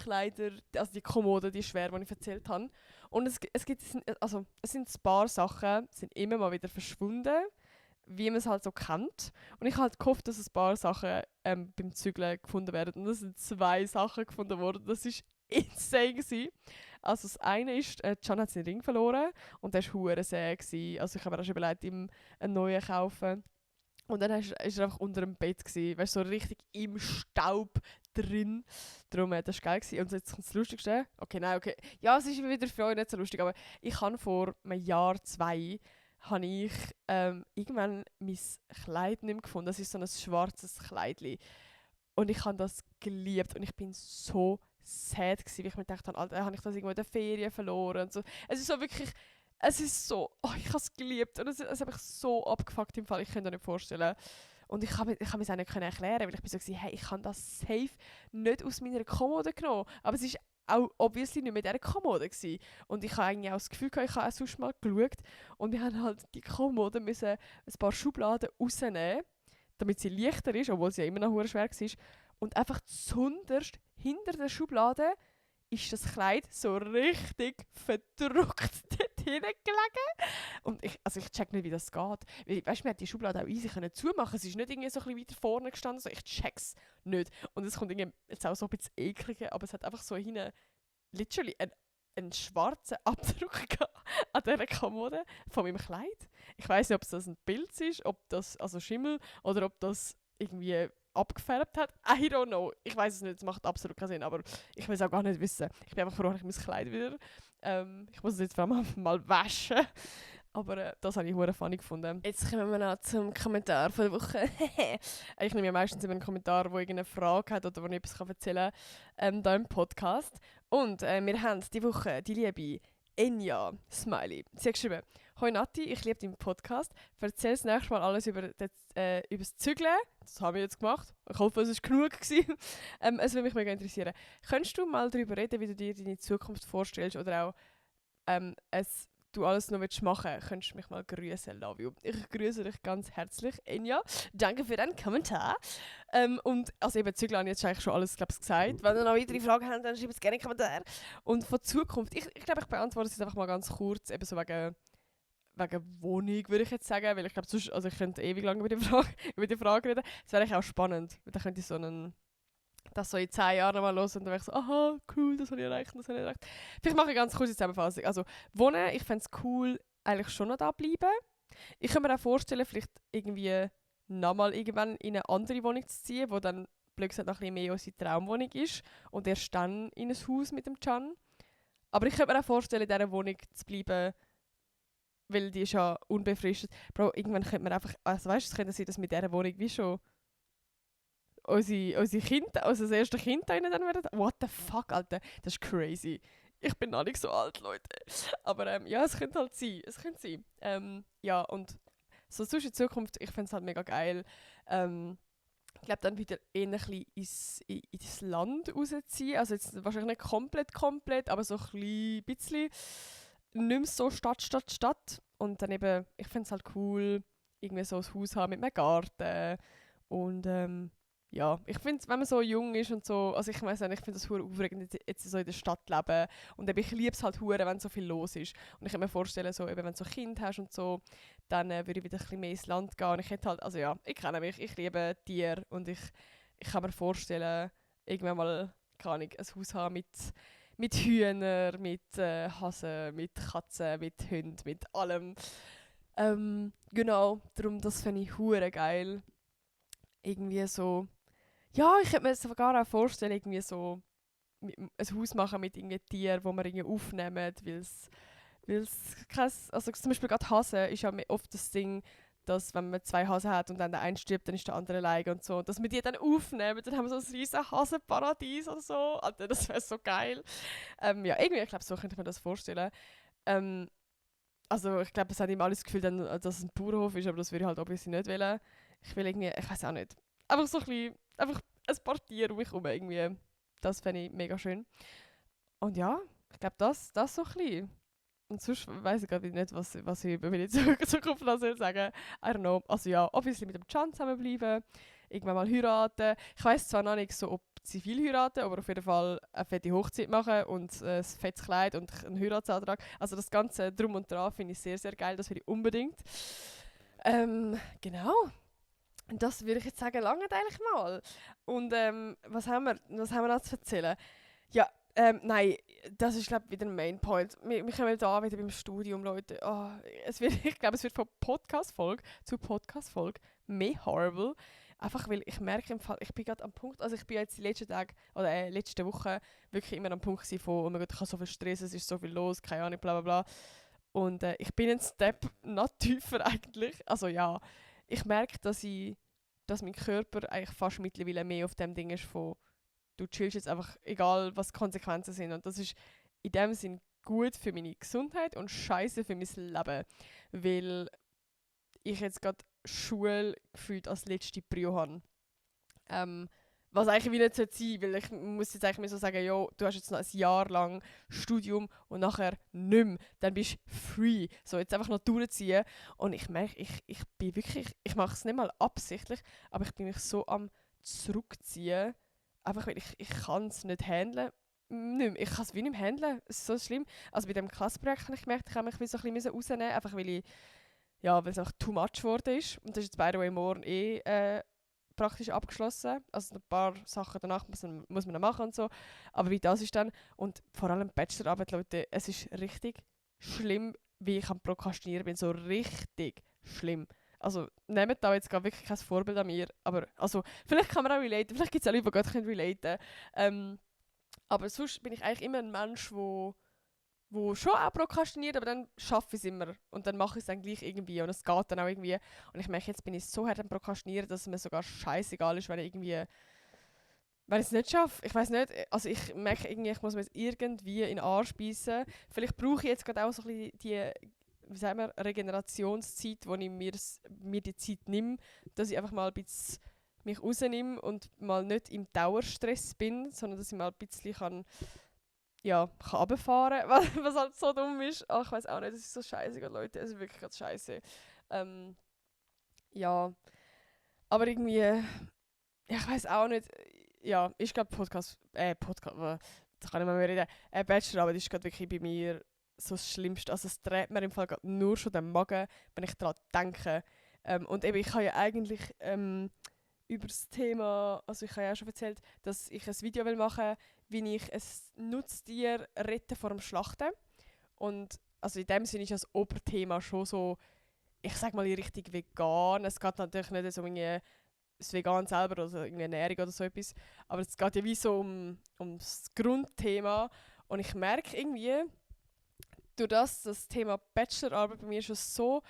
S1: Kleider, also die Kommode, die schwer, die ich erzählt habe. Und es sind ein paar Sachen, sind immer mal wieder verschwunden, wie man es halt so kennt. Und ich habe halt gehofft, dass ein paar Sachen beim Zügeln gefunden werden. Und es sind 2 Sachen gefunden worden. Das war insane gewesen. Also das eine ist, Can hat seinen Ring verloren und der war hure sehr gewesen. Also ich habe mir auch schon überlegt, ihm einen neuen kaufen. Und dann ist er einfach unter dem Bett gewesen, weißt so richtig im Staub drin. Darum, das war geil gewesen. Und jetzt kommt das Lustigste. Okay, nein, okay. Ja, es ist wieder für euch nicht so lustig, aber ich habe vor einem Jahr, 2, habe ich irgendwann mein Kleid nicht mehr gefunden. Das ist so ein schwarzes Kleidli. Und ich habe das geliebt und ich bin so sad gewesen, weil ich mir gedacht habe, Alter, habe ich das irgendwo in der Ferien verloren und so. Es ist so wirklich, es ist so, oh, ich habe es geliebt und es hat mich so abgefuckt im Fall, ich kann mir nicht vorstellen. Und ich kann mir es auch nicht erklären, weil ich bin so gewesen, hey, ich habe das safe nicht aus meiner Kommode genommen. Aber es ist auch obviously nicht mit dieser Kommode gewesen. Und ich habe eigentlich auch das Gefühl gehabt, ich habe auch sonst mal geschaut und wir haben halt die Kommode müssen ein paar Schubladen rausnehmen, damit sie leichter ist, obwohl sie ja immer noch hure schwer war. Und einfach zunderst hinter der Schublade ist das Kleid so richtig verdruckt dort hinten gelegen. Und ich check nicht, wie das geht. Weil, weißt du, man hat die Schublade auch easy können zumachen. Sie ist nicht irgendwie so ein bisschen weiter vorne gestanden. So, ich check's nicht. Und es kommt irgendwie jetzt auch so ein bisschen eklig, aber es hat einfach so hinten literally einen schwarzen Abdruck an dieser Kommode von meinem Kleid. Ich weiss nicht, ob das ein Pilz ist, ob das also Schimmel oder ob das irgendwie abgefärbt hat. I don't know. Ich weiß es nicht, es macht absolut keinen Sinn, aber ich will es auch gar nicht wissen. Ich bin einfach froh, dass ich mein Kleid wieder... ich muss es jetzt vor allem mal waschen. Aber das habe ich hure funny gefunden. Jetzt kommen wir noch zum Kommentar von der Woche. Ich nehme ja meistens immer einen Kommentar, der irgendeine Frage hat oder wo ich etwas erzählen kann, hier im Podcast. Und wir haben diese Woche die liebe Enya Smiley. Sie hat geschrieben: «Hoi Nati, ich liebe deinen Podcast. Erzähl das nächste Mal alles über das Zügeln.» Das haben wir jetzt gemacht. Ich hoffe, es war genug gewesen. Es würde mich mega interessieren. Könntest du mal darüber reden, wie du dir deine Zukunft vorstellst oder auch du alles noch machen willst? Könntest du mich mal grüßen? Love you. Ich grüße dich ganz herzlich, Enya. Danke für deinen Kommentar. Und also eben Zügeln habe ich jetzt eigentlich schon alles gesagt. Wenn ihr noch weitere Fragen habt, dann schreibt es gerne in den Kommentar. Und von Zukunft, ich glaube, ich beantworte es jetzt einfach mal ganz kurz, eben so wegen Wohnung, würde ich jetzt sagen, weil ich glaube, sonst, also ich könnte ewig lang über die Frage reden. Das wäre eigentlich auch spannend, weil dann könnte ich das so in 10 Jahren mal los und dann wäre ich so, aha, cool, das habe ich erreicht, das habe ich erreicht. Vielleicht mache ich ganz kurz die Zusammenfassung. Also, wohnen, ich fände es cool, eigentlich schon noch da bleiben. Ich kann mir auch vorstellen, vielleicht irgendwie nochmal irgendwann in eine andere Wohnung zu ziehen, wo dann, blöd gesagt, noch ein bisschen mehr unsere Traumwohnung ist und erst dann in ein Haus mit dem Can. Aber ich könnte mir auch vorstellen, in dieser Wohnung zu bleiben, weil die ist ja unbefristet. Bro, irgendwann könnte man einfach, also weißt du, es könnte sein, dass mit dieser Wohnung wie schon unsere Kinder, also das erste Kind da rein dann werden. What the fuck, Alter, das ist crazy. Ich bin noch nicht so alt, Leute. Aber ja, es könnte halt sein, es könnte sein. Ja, und so sonst in Zukunft, ich finde es halt mega geil. Ich glaube, dann wieder eher ein bisschen ins Land rausziehen. Also jetzt wahrscheinlich nicht komplett, aber so ein bisschen. nicht mehr so Stadt. Und dann eben, ich finde es halt cool, irgendwie so ein Haus haben mit einem Garten. Und ja, ich finde, wenn man so jung ist und so, also ich weiß nicht, ich finde das hure aufregend, jetzt so in der Stadt leben. Und eben, ich liebe es halt hure, wenn so viel los ist. Und ich kann mir vorstellen, so, eben, wenn du so Kind hast und so, dann würde ich wieder ein bisschen mehr ins Land gehen. Und ich hätte halt, also ja, ich kenne mich, ich liebe Tiere und ich kann mir vorstellen, irgendwann mal, keine Ahnung, ein Haus haben mit Hühnern, mit Hasen, mit Katzen, mit Hunden, mit allem. Genau, darum, das fände ich hure geil. Irgendwie so, ja, ich könnte mir sogar auch vorstellen, irgendwie so ein Haus machen mit irgendwie Tieren, wo wir irgendwie aufnehmen, weil es kein, also zum Beispiel gerade Hasen ist ja oft das Ding, dass wenn man zwei Hasen hat und dann der eine stirbt, dann ist der andere alleine und so. Und dass wir die dann aufnehmen, dann haben wir so ein riesen Hasenparadies oder so. Alter, das wäre so geil. Ja, irgendwie, ich glaube, so könnte ich mir das vorstellen. Ähm, also ich glaube, es hat ihm alles das Gefühl, dann, dass es ein Bauernhof ist, aber das würde ich halt obviously nicht wollen. Ich will irgendwie, ich weiß auch nicht. Einfach so ein bisschen, einfach ein paar Tiere um mich herum irgendwie. Das fände ich mega schön. Und ja, ich glaube, das so ein bisschen. Und sonst weiss ich gerade nicht, was ich über meine Zukunft noch soll sagen. I don't know. Also ja, obviously mit dem Can zusammenbleiben, irgendwann mal heiraten. Ich weiss zwar noch nicht so, ob zivil heiraten, aber auf jeden Fall eine fette Hochzeit machen und ein fettes Kleid und einen Heiratsantrag. Also das Ganze drum und dran finde ich sehr, sehr geil. Das will ich unbedingt. Genau. Und das würde ich jetzt sagen, lange eigentlich mal. Und was haben wir noch zu erzählen? Ja, nein, das ist glaube ich wieder ein Mainpoint. Wir kommen da wieder beim Studium, Leute. Oh, ich glaube, es wird von Podcast-Folge zu Podcast-Folge mehr horrible. Einfach weil ich merke im Fall, ich bin gerade am Punkt, also ich bin jetzt die letzten Tage oder letzte Woche wirklich immer am Punkt gewesen von, oh mein Gott, ich habe so viel Stress, es ist so viel los, keine Ahnung, bla bla bla. Und ich bin einen Step noch tiefer eigentlich. Also ja, ich merke, dass mein Körper eigentlich fast mittlerweile mehr auf dem Ding ist von du chillst jetzt einfach, egal was die Konsequenzen sind. Und das ist in dem Sinn gut für meine Gesundheit und scheiße für mein Leben. Weil ich jetzt gerade Schule gefühlt als letzte Prio habe. Was eigentlich wie nicht sein sollte, weil ich muss jetzt eigentlich mir so sagen, jo, du hast jetzt noch ein Jahr lang Studium und nachher nicht mehr. Dann bist du free. So, jetzt einfach noch durchziehen. Und ich merke, ich bin wirklich, ich mache es nicht mal absichtlich, aber ich bin mich so am zurückziehen. Einfach weil ich kann es nicht handeln. Nicht mehr. Ich kann es wie nicht mehr handeln. Es ist so schlimm. Also bei dem Klassenprojekt habe ich gemerkt, ich habe mich wie so ein bisschen rausnehmen, einfach weil es einfach too much geworden ist. Und das ist jetzt by the way morgen praktisch abgeschlossen. Also ein paar Sachen danach muss man noch machen und so. Aber wie das ist dann, und vor allem Bachelorarbeit, Leute, es ist richtig schlimm, wie ich am Prokrastinieren bin. So richtig schlimm. Also nehmt da jetzt gar wirklich kein Vorbild an mir. Aber also, vielleicht kann man auch relaten, vielleicht gibt es auch Leute, die Gott relaten können. Aber sonst bin ich eigentlich immer ein Mensch, wo schon auch prokrastiniert, aber dann schaffe ich es immer. Und dann mache ich es dann gleich irgendwie. Und es geht dann auch irgendwie. Und ich merke, jetzt bin ich so hart am Prokrastinieren, dass es mir sogar scheißegal ist, wenn ich es nicht schaffe. Ich weiß nicht, also ich merke irgendwie, ich muss mir jetzt irgendwie in den Arsch beißen. Vielleicht brauche ich jetzt gerade auch so ein bisschen die, wie sagen wir, Regenerationszeit, wo ich mir die Zeit nehme, dass ich einfach mal ein bisschen mich rausnehme und mal nicht im Dauerstress bin, sondern dass ich mal ein bisschen kann runterfahren kann, was halt so dumm ist. Ach, ich weiß auch nicht, das ist so scheiße, Leute, es ist wirklich ganz scheiße. Ja, aber irgendwie, ja, ich weiß auch nicht, ja, ich glaube Podcast, da kann ich mal mehr reden. Bachelorarbeit ist gerade wirklich bei mir so das Schlimmste. Also es dreht mir im Fall grad nur schon den Magen, wenn ich daran denke. Und eben, ich habe ja eigentlich über das Thema, also ich habe ja auch schon erzählt, dass ich ein Video machen will, wie ich ein Nutztier rette vor dem Schlachten. Und also in dem Sinne ist das Oberthema schon so, ich sag mal in Richtung vegan. Es geht natürlich nicht so irgendwie das Vegan selber oder irgendwie Ernährung oder so etwas, aber es geht ja wie so um das Grundthema. Und ich merke irgendwie, durch das Thema Bachelorarbeit bei mir schon so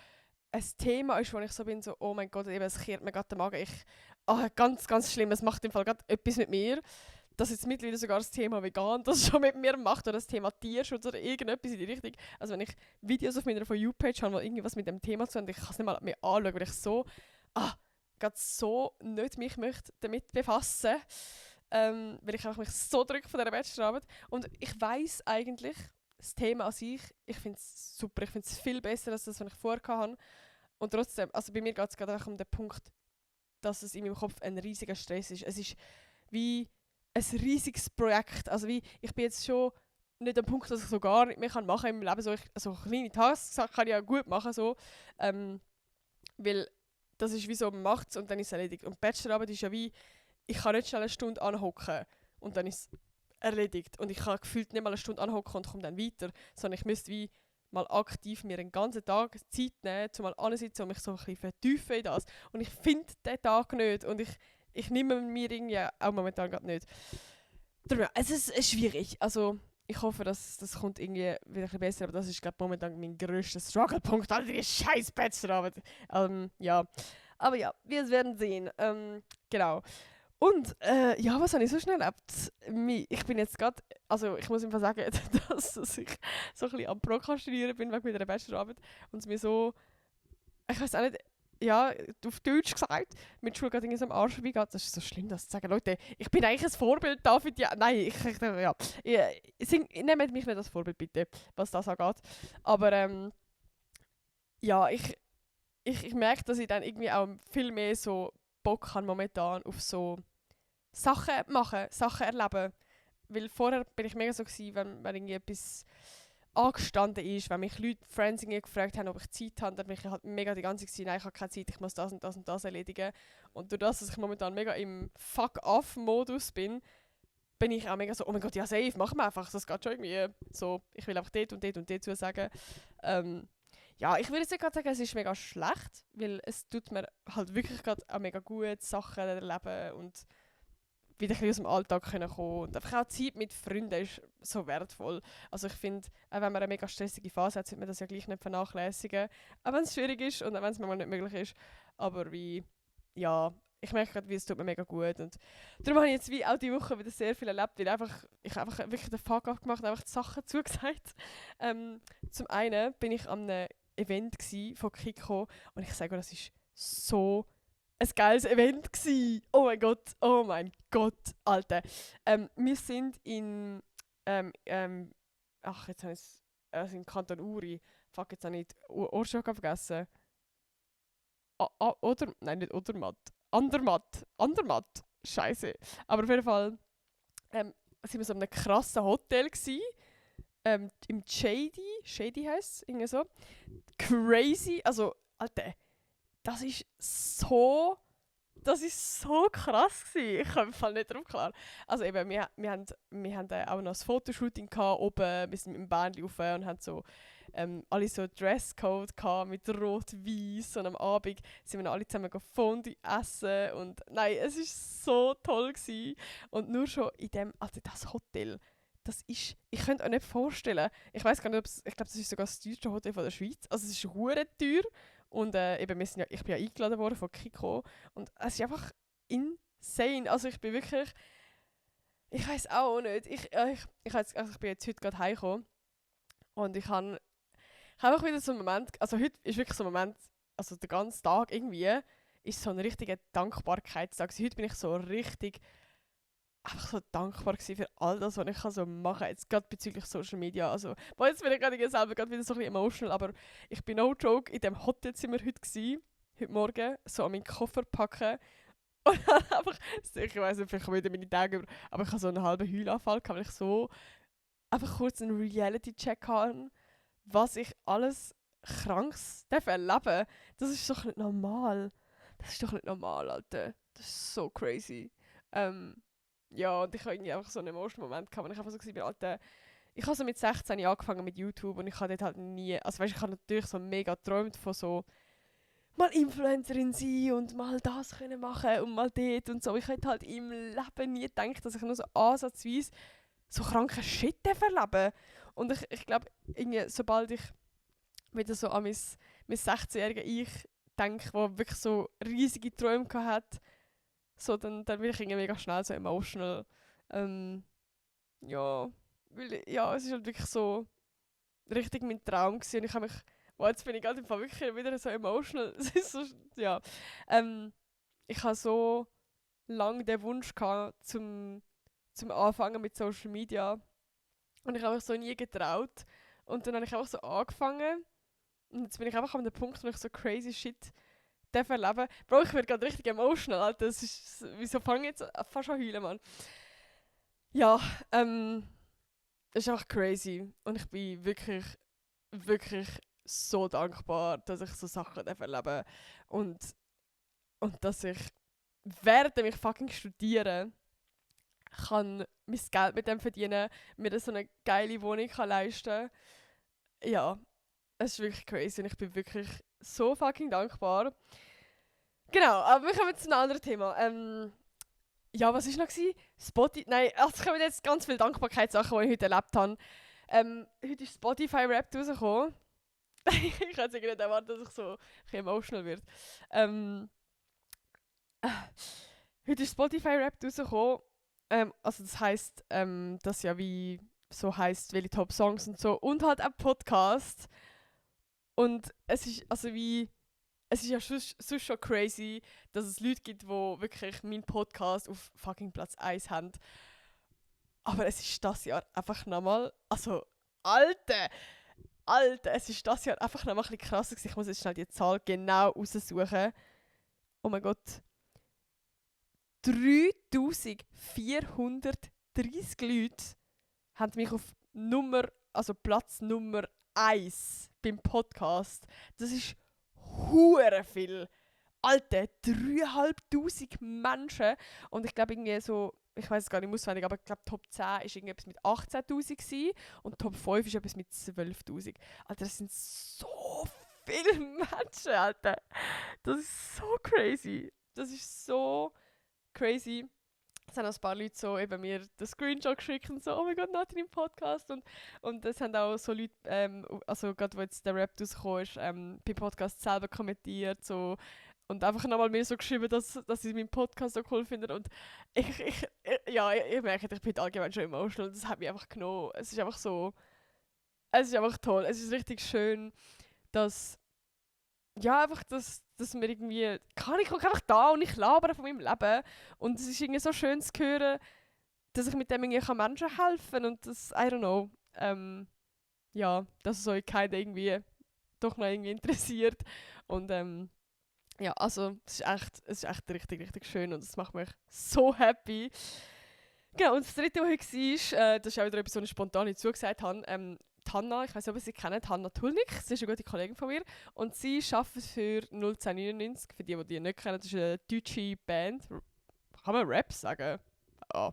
S1: ein Thema ist, wo ich so bin, so, oh mein Gott, eben, es kehrt mir gerade den Magen. Ganz, ganz schlimm, es macht im Fall gerade etwas mit mir. Dass jetzt mittlerweile sogar das Thema vegan das schon mit mir macht oder das Thema Tierschutz oder irgendetwas in die Richtung. Also wenn ich Videos auf meiner For You-Page habe, die irgendwas mit dem Thema zu tun, ich kann es nicht mal mehr anschauen, weil ich so, gerade so nicht mich möchte damit befassen, weil ich einfach mich so drücke von dieser Bachelorarbeit. Und ich weiss eigentlich, das Thema an sich, ich finde es super. Ich finde es viel besser als das, was ich vorher hatte. Und trotzdem, also bei mir geht es gerade einfach um den Punkt, dass es in meinem Kopf ein riesiger Stress ist. Es ist wie ein riesiges Projekt. Also wie, ich bin jetzt schon nicht am Punkt, dass ich so gar nicht mehr machen kann im Leben. So, also kleine Tasks kann ich ja gut machen, so. Weil das ist wie so, man macht es und dann ist es erledigt. Und die Bachelorarbeit ist ja wie, ich kann nicht schnell eine Stunde anhocken und dann ist es erledigt. Und ich kann gefühlt nicht mal eine Stunde anhocken und komme dann weiter. Sondern ich müsste wie mal aktiv mir einen ganzen Tag Zeit nehmen, um mal ansitzen und mich so ein bisschen vertiefen in das. Und ich finde den Tag nicht und ich nehme mir irgendwie auch momentan gerade nicht. Darum, ja, es ist schwierig. Also ich hoffe, dass das kommt irgendwie wieder ein bisschen besser, aber das ist glaube momentan mein grösster Struggle-Punkt, all die scheiß Bachelorarbeit. Ja, aber ja, wir werden sehen. Genau. Und ja, was habe ich so schnell erlebt? Ich bin jetzt gerade, also ich muss einfach sagen, dass ich so ein bisschen am Prokrastinieren bin wegen meiner Bachelorarbeit und es mir so, ich weiß auch nicht, ja, auf Deutsch gesagt, mit der Schule gerade irgendwie so am Arsch vorbeigeht. Das ist so schlimm, das zu sagen. Leute, ich bin eigentlich ein Vorbild da für die, nein, ja, nehmt mich nicht als Vorbild bitte, was das angeht. Aber ja, ich merke, dass ich dann irgendwie auch viel mehr so Bock habe momentan auf so Sachen machen, Sachen erleben. Weil vorher bin ich mega so gewesen, wenn irgendwie etwas angestanden ist, wenn mich Leute, Friends irgendwie gefragt haben, ob ich Zeit habe, dann bin ich halt mega die ganze Zeit, nein, ich habe keine Zeit, ich muss das und das und das erledigen. Und durch das, dass ich momentan mega im Fuck-off-Modus bin ich auch mega so, oh mein Gott, ja safe, machen wir einfach, das geht schon irgendwie so, ich will einfach dort und dort und dort zusagen. Ja, ich würde jetzt nicht gerade sagen, es ist mega schlecht, weil es tut mir halt wirklich gerade auch mega gut, Sachen erleben und wieder ein bisschen aus dem Alltag kommen können. Und einfach auch Zeit mit Freunden ist so wertvoll. Also ich finde, auch wenn man eine mega stressige Phase hat, sollte man das ja gleich nicht vernachlässigen. Auch wenn es schwierig ist und auch wenn es manchmal nicht möglich ist. Aber wie, ja, ich merke gerade, wie es tut mir mega gut. Und darum habe ich jetzt wie auch die Woche wieder sehr viel erlebt, weil ich einfach wirklich den Fuck abgemacht und einfach die Sachen zugesagt. Zum einen bin ich an einem Event von Kiko und ich sage, das ist so ein geiles Event gsi. Oh mein Gott, Alter. Wir sind in, jetzt habe ich es, in Kanton Uri. Fuck, jetzt habe ich die Ortschaft vergessen. Oder, nein, nicht Odermatt. Andermatt. Scheiße. Aber auf jeden Fall sind wir so in einem krassen Hotel gsi. Im Shady heisst es, irgendwie so. Crazy, also, Alter. Das ist so krass gewesen. Ich komme im Fall nicht drauf klar. Also eben, wir haben auch noch ein Fotoshooting gehabt, oben, wir sind mit dem Bändchen rauf und haben so alle so Dresscode gehabt mit rot-weiß und am Abend sind wir noch alle zusammen Fondue essen und nein, es ist so toll gewesen. Und nur schon in dem, also das Hotel, das ist, ich könnte euch nicht vorstellen, ich weiß gar nicht, ich glaube, das ist sogar das teuerste Hotel von der Schweiz, also es ist hure teuer. Und eben, ich bin ja eingeladen worden von Kiko. Und es ist einfach insane. Also ich bin wirklich... Ich weiß auch nicht. Ich bin jetzt heute gerade heimgekommen. Und ich habe einfach wieder so einen Moment... Also heute ist wirklich so ein Moment... Also der ganze Tag irgendwie ist so ein richtiger Dankbarkeitstag. Heute bin ich so richtig... einfach so dankbar gewesen für all das, was ich so machen kann. Jetzt gerade bezüglich Social Media. Also, jetzt bin ich gerade selber wieder so ein bisschen emotional, aber ich bin no joke in dem Hotelzimmer heute Morgen, so an meinen Koffer packen und dann einfach, ich weiss nicht, vielleicht kommen wieder meine Tage über, aber ich habe so einen halben Heulanfall gehabt, weil ich so einfach kurz einen Reality-Check hatte, was ich alles Krankes erleben darf. Das ist doch nicht normal. Das ist doch nicht normal, Alter. Das ist so crazy. Ja, und ich habe irgendwie einfach so einen emotional Moment gehabt, wo ich einfach so war, Alter, ich habe so mit 16 Jahren angefangen mit YouTube und ich habe dort halt nie, also weißt, ich habe natürlich so mega geträumt von so mal Influencerin sein und mal das können machen und mal dort und so. Ich hätte halt im Leben nie gedacht, dass ich nur so ansatzweise so kranken Shit erleben. Und ich glaube, sobald ich wieder so an mein 16-jährige Ich denke, wo wirklich so riesige Träume hatte, so, dann bin ich irgendwie mega schnell so emotional. Ja, weil, ja, es ist halt wirklich so richtig mein Traum gewesen. Und ich habe mich, jetzt bin ich gerade im Fall wirklich wieder so emotional. Es ist so, ja. Ich habe so lange den Wunsch gehabt, zum Anfangen mit Social Media. Und ich habe mich so nie getraut. Und dann habe ich einfach so angefangen. Und jetzt bin ich einfach an dem Punkt, wo ich so crazy shit darf erleben. Bro, ich werde gerade richtig emotional, Alter. Das ist, wieso fange ich jetzt fast an heulen, Mann? Ja, das ist einfach crazy. Und ich bin wirklich, wirklich so dankbar, dass ich so Sachen erleben darf. Und dass ich, während ich fucking studiere, kann mein Geld mit dem verdienen, mir so eine geile Wohnung kann leisten. Ja, es ist wirklich crazy und ich bin wirklich so fucking dankbar. Genau, aber wir kommen zu einem anderen Thema. Ja, was war noch? Spotify. Nein, also es kommen jetzt ganz viele Dankbarkeitssachen, die ich heute erlebt habe. Heute ist Spotify-Rap rausgekommen. Ich hätte jetzt nicht erwartet, dass ich so ein bisschen emotional werde. Heute ist Spotify-Rap rausgekommen. Also das heisst, das ja wie so heisst, welche Top-Songs und so. Und halt auch Podcast. Und es ist also wie... Es ist ja sonst schon crazy, dass es Leute gibt, die wirklich meinen Podcast auf fucking Platz 1 haben. Aber es ist das Jahr einfach nochmal... Also, Alter, es ist das Jahr einfach nochmal ein bisschen krasser gewesen. Ich muss jetzt schnell die Zahl genau raussuchen. Oh mein Gott. 3430 Leute haben mich auf Platz Nummer 1 beim Podcast. Das ist hure viel. Alter, 3500 Menschen. Und ich glaube irgendwie so, ich weiß es gar nicht auswendig, aber ich glaube Top 10 war irgendwie etwas mit 18'000 und Top 5 ist etwas mit 12'000. Alter, das sind so viele Menschen, Alter. Das ist so crazy. Das ist so crazy. Es haben auch ein paar Leute so eben mir den Screenshot geschickt und so, oh mein Gott, Nathalie im Podcast. Und es haben auch so Leute, also gerade wo jetzt der Rap rausgekommen ist, beim Podcast selber kommentiert so, und einfach nochmal mir so geschrieben, dass sie meinen Podcast so cool finden. Und ich merke, ich bin allgemein schon emotional und das hat mich einfach genommen. Es ist einfach so, es ist einfach toll. Es ist richtig schön, dass ja, einfach, dass mir irgendwie... Ich gucke einfach da und ich labere von meinem Leben. Und es ist irgendwie so schön zu hören, dass ich mit dem irgendwie Menschen helfen kann. Und das, I don't know, ja, dass es euch keiner irgendwie doch noch irgendwie interessiert. Und ja, also es ist echt richtig, richtig schön und es macht mich so happy. Genau, und das dritte, was heute war, das ist auch wieder etwas, was ich spontan zugesagt habe, Hanna, ich weiß nicht, ob ihr sie kennt, Hanna Tulnik, sie ist eine gute Kollegin von mir und sie arbeitet für 01099, für die nicht kennen, das ist eine deutsche Band, kann man Rap sagen? Oh,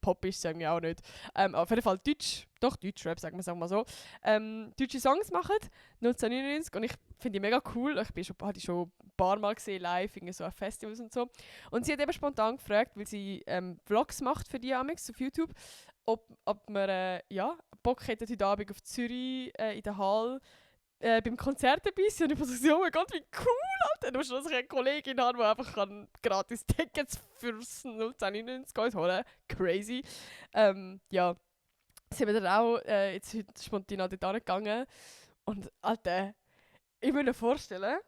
S1: Pop ist es irgendwie auch nicht. Auf jeden Fall Deutsch-Rap, sagen wir mal so. Deutsche Songs machen, 1999 und ich finde die mega cool, hatte die schon ein paar Mal gesehen, live, irgendwie so an Festivals und so. Und sie hat eben spontan gefragt, weil sie Vlogs macht für die Amix auf YouTube, ob wir Bock hätten heute Abend auf Zürich in der Halle beim Konzert dabei sind. Und ich dachte so, oh mein Gott, wie cool, Alter. Du musst, dass ich eine Kollegin habe, die einfach gratis Tickets fürs 01099 holen kann. Crazy. Ja, sind wir dann auch jetzt heute spontan dort gegangen. Und Alter, ich muss mir vorstellen,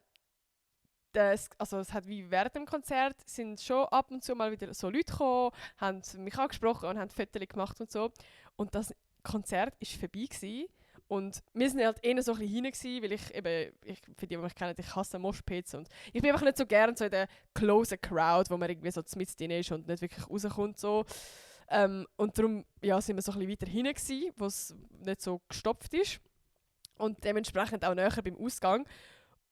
S1: es hat wie während dem Konzert sind schon ab und zu mal wieder so Leute gekommen, haben mich angesprochen und haben Fotos gemacht und so. Und das Konzert war vorbei gewesen. Und wir sind halt eher so ein bisschen hinein, weil für die mich kennen, ich hasse Moshpits und ich bin einfach nicht so gerne so in der closen Crowd, wo man irgendwie so mit drin ist und nicht wirklich rauskommt so. Und darum sind wir so ein bisschen weiter hinein gewesen, wo es nicht so gestopft ist. Und dementsprechend auch näher beim Ausgang.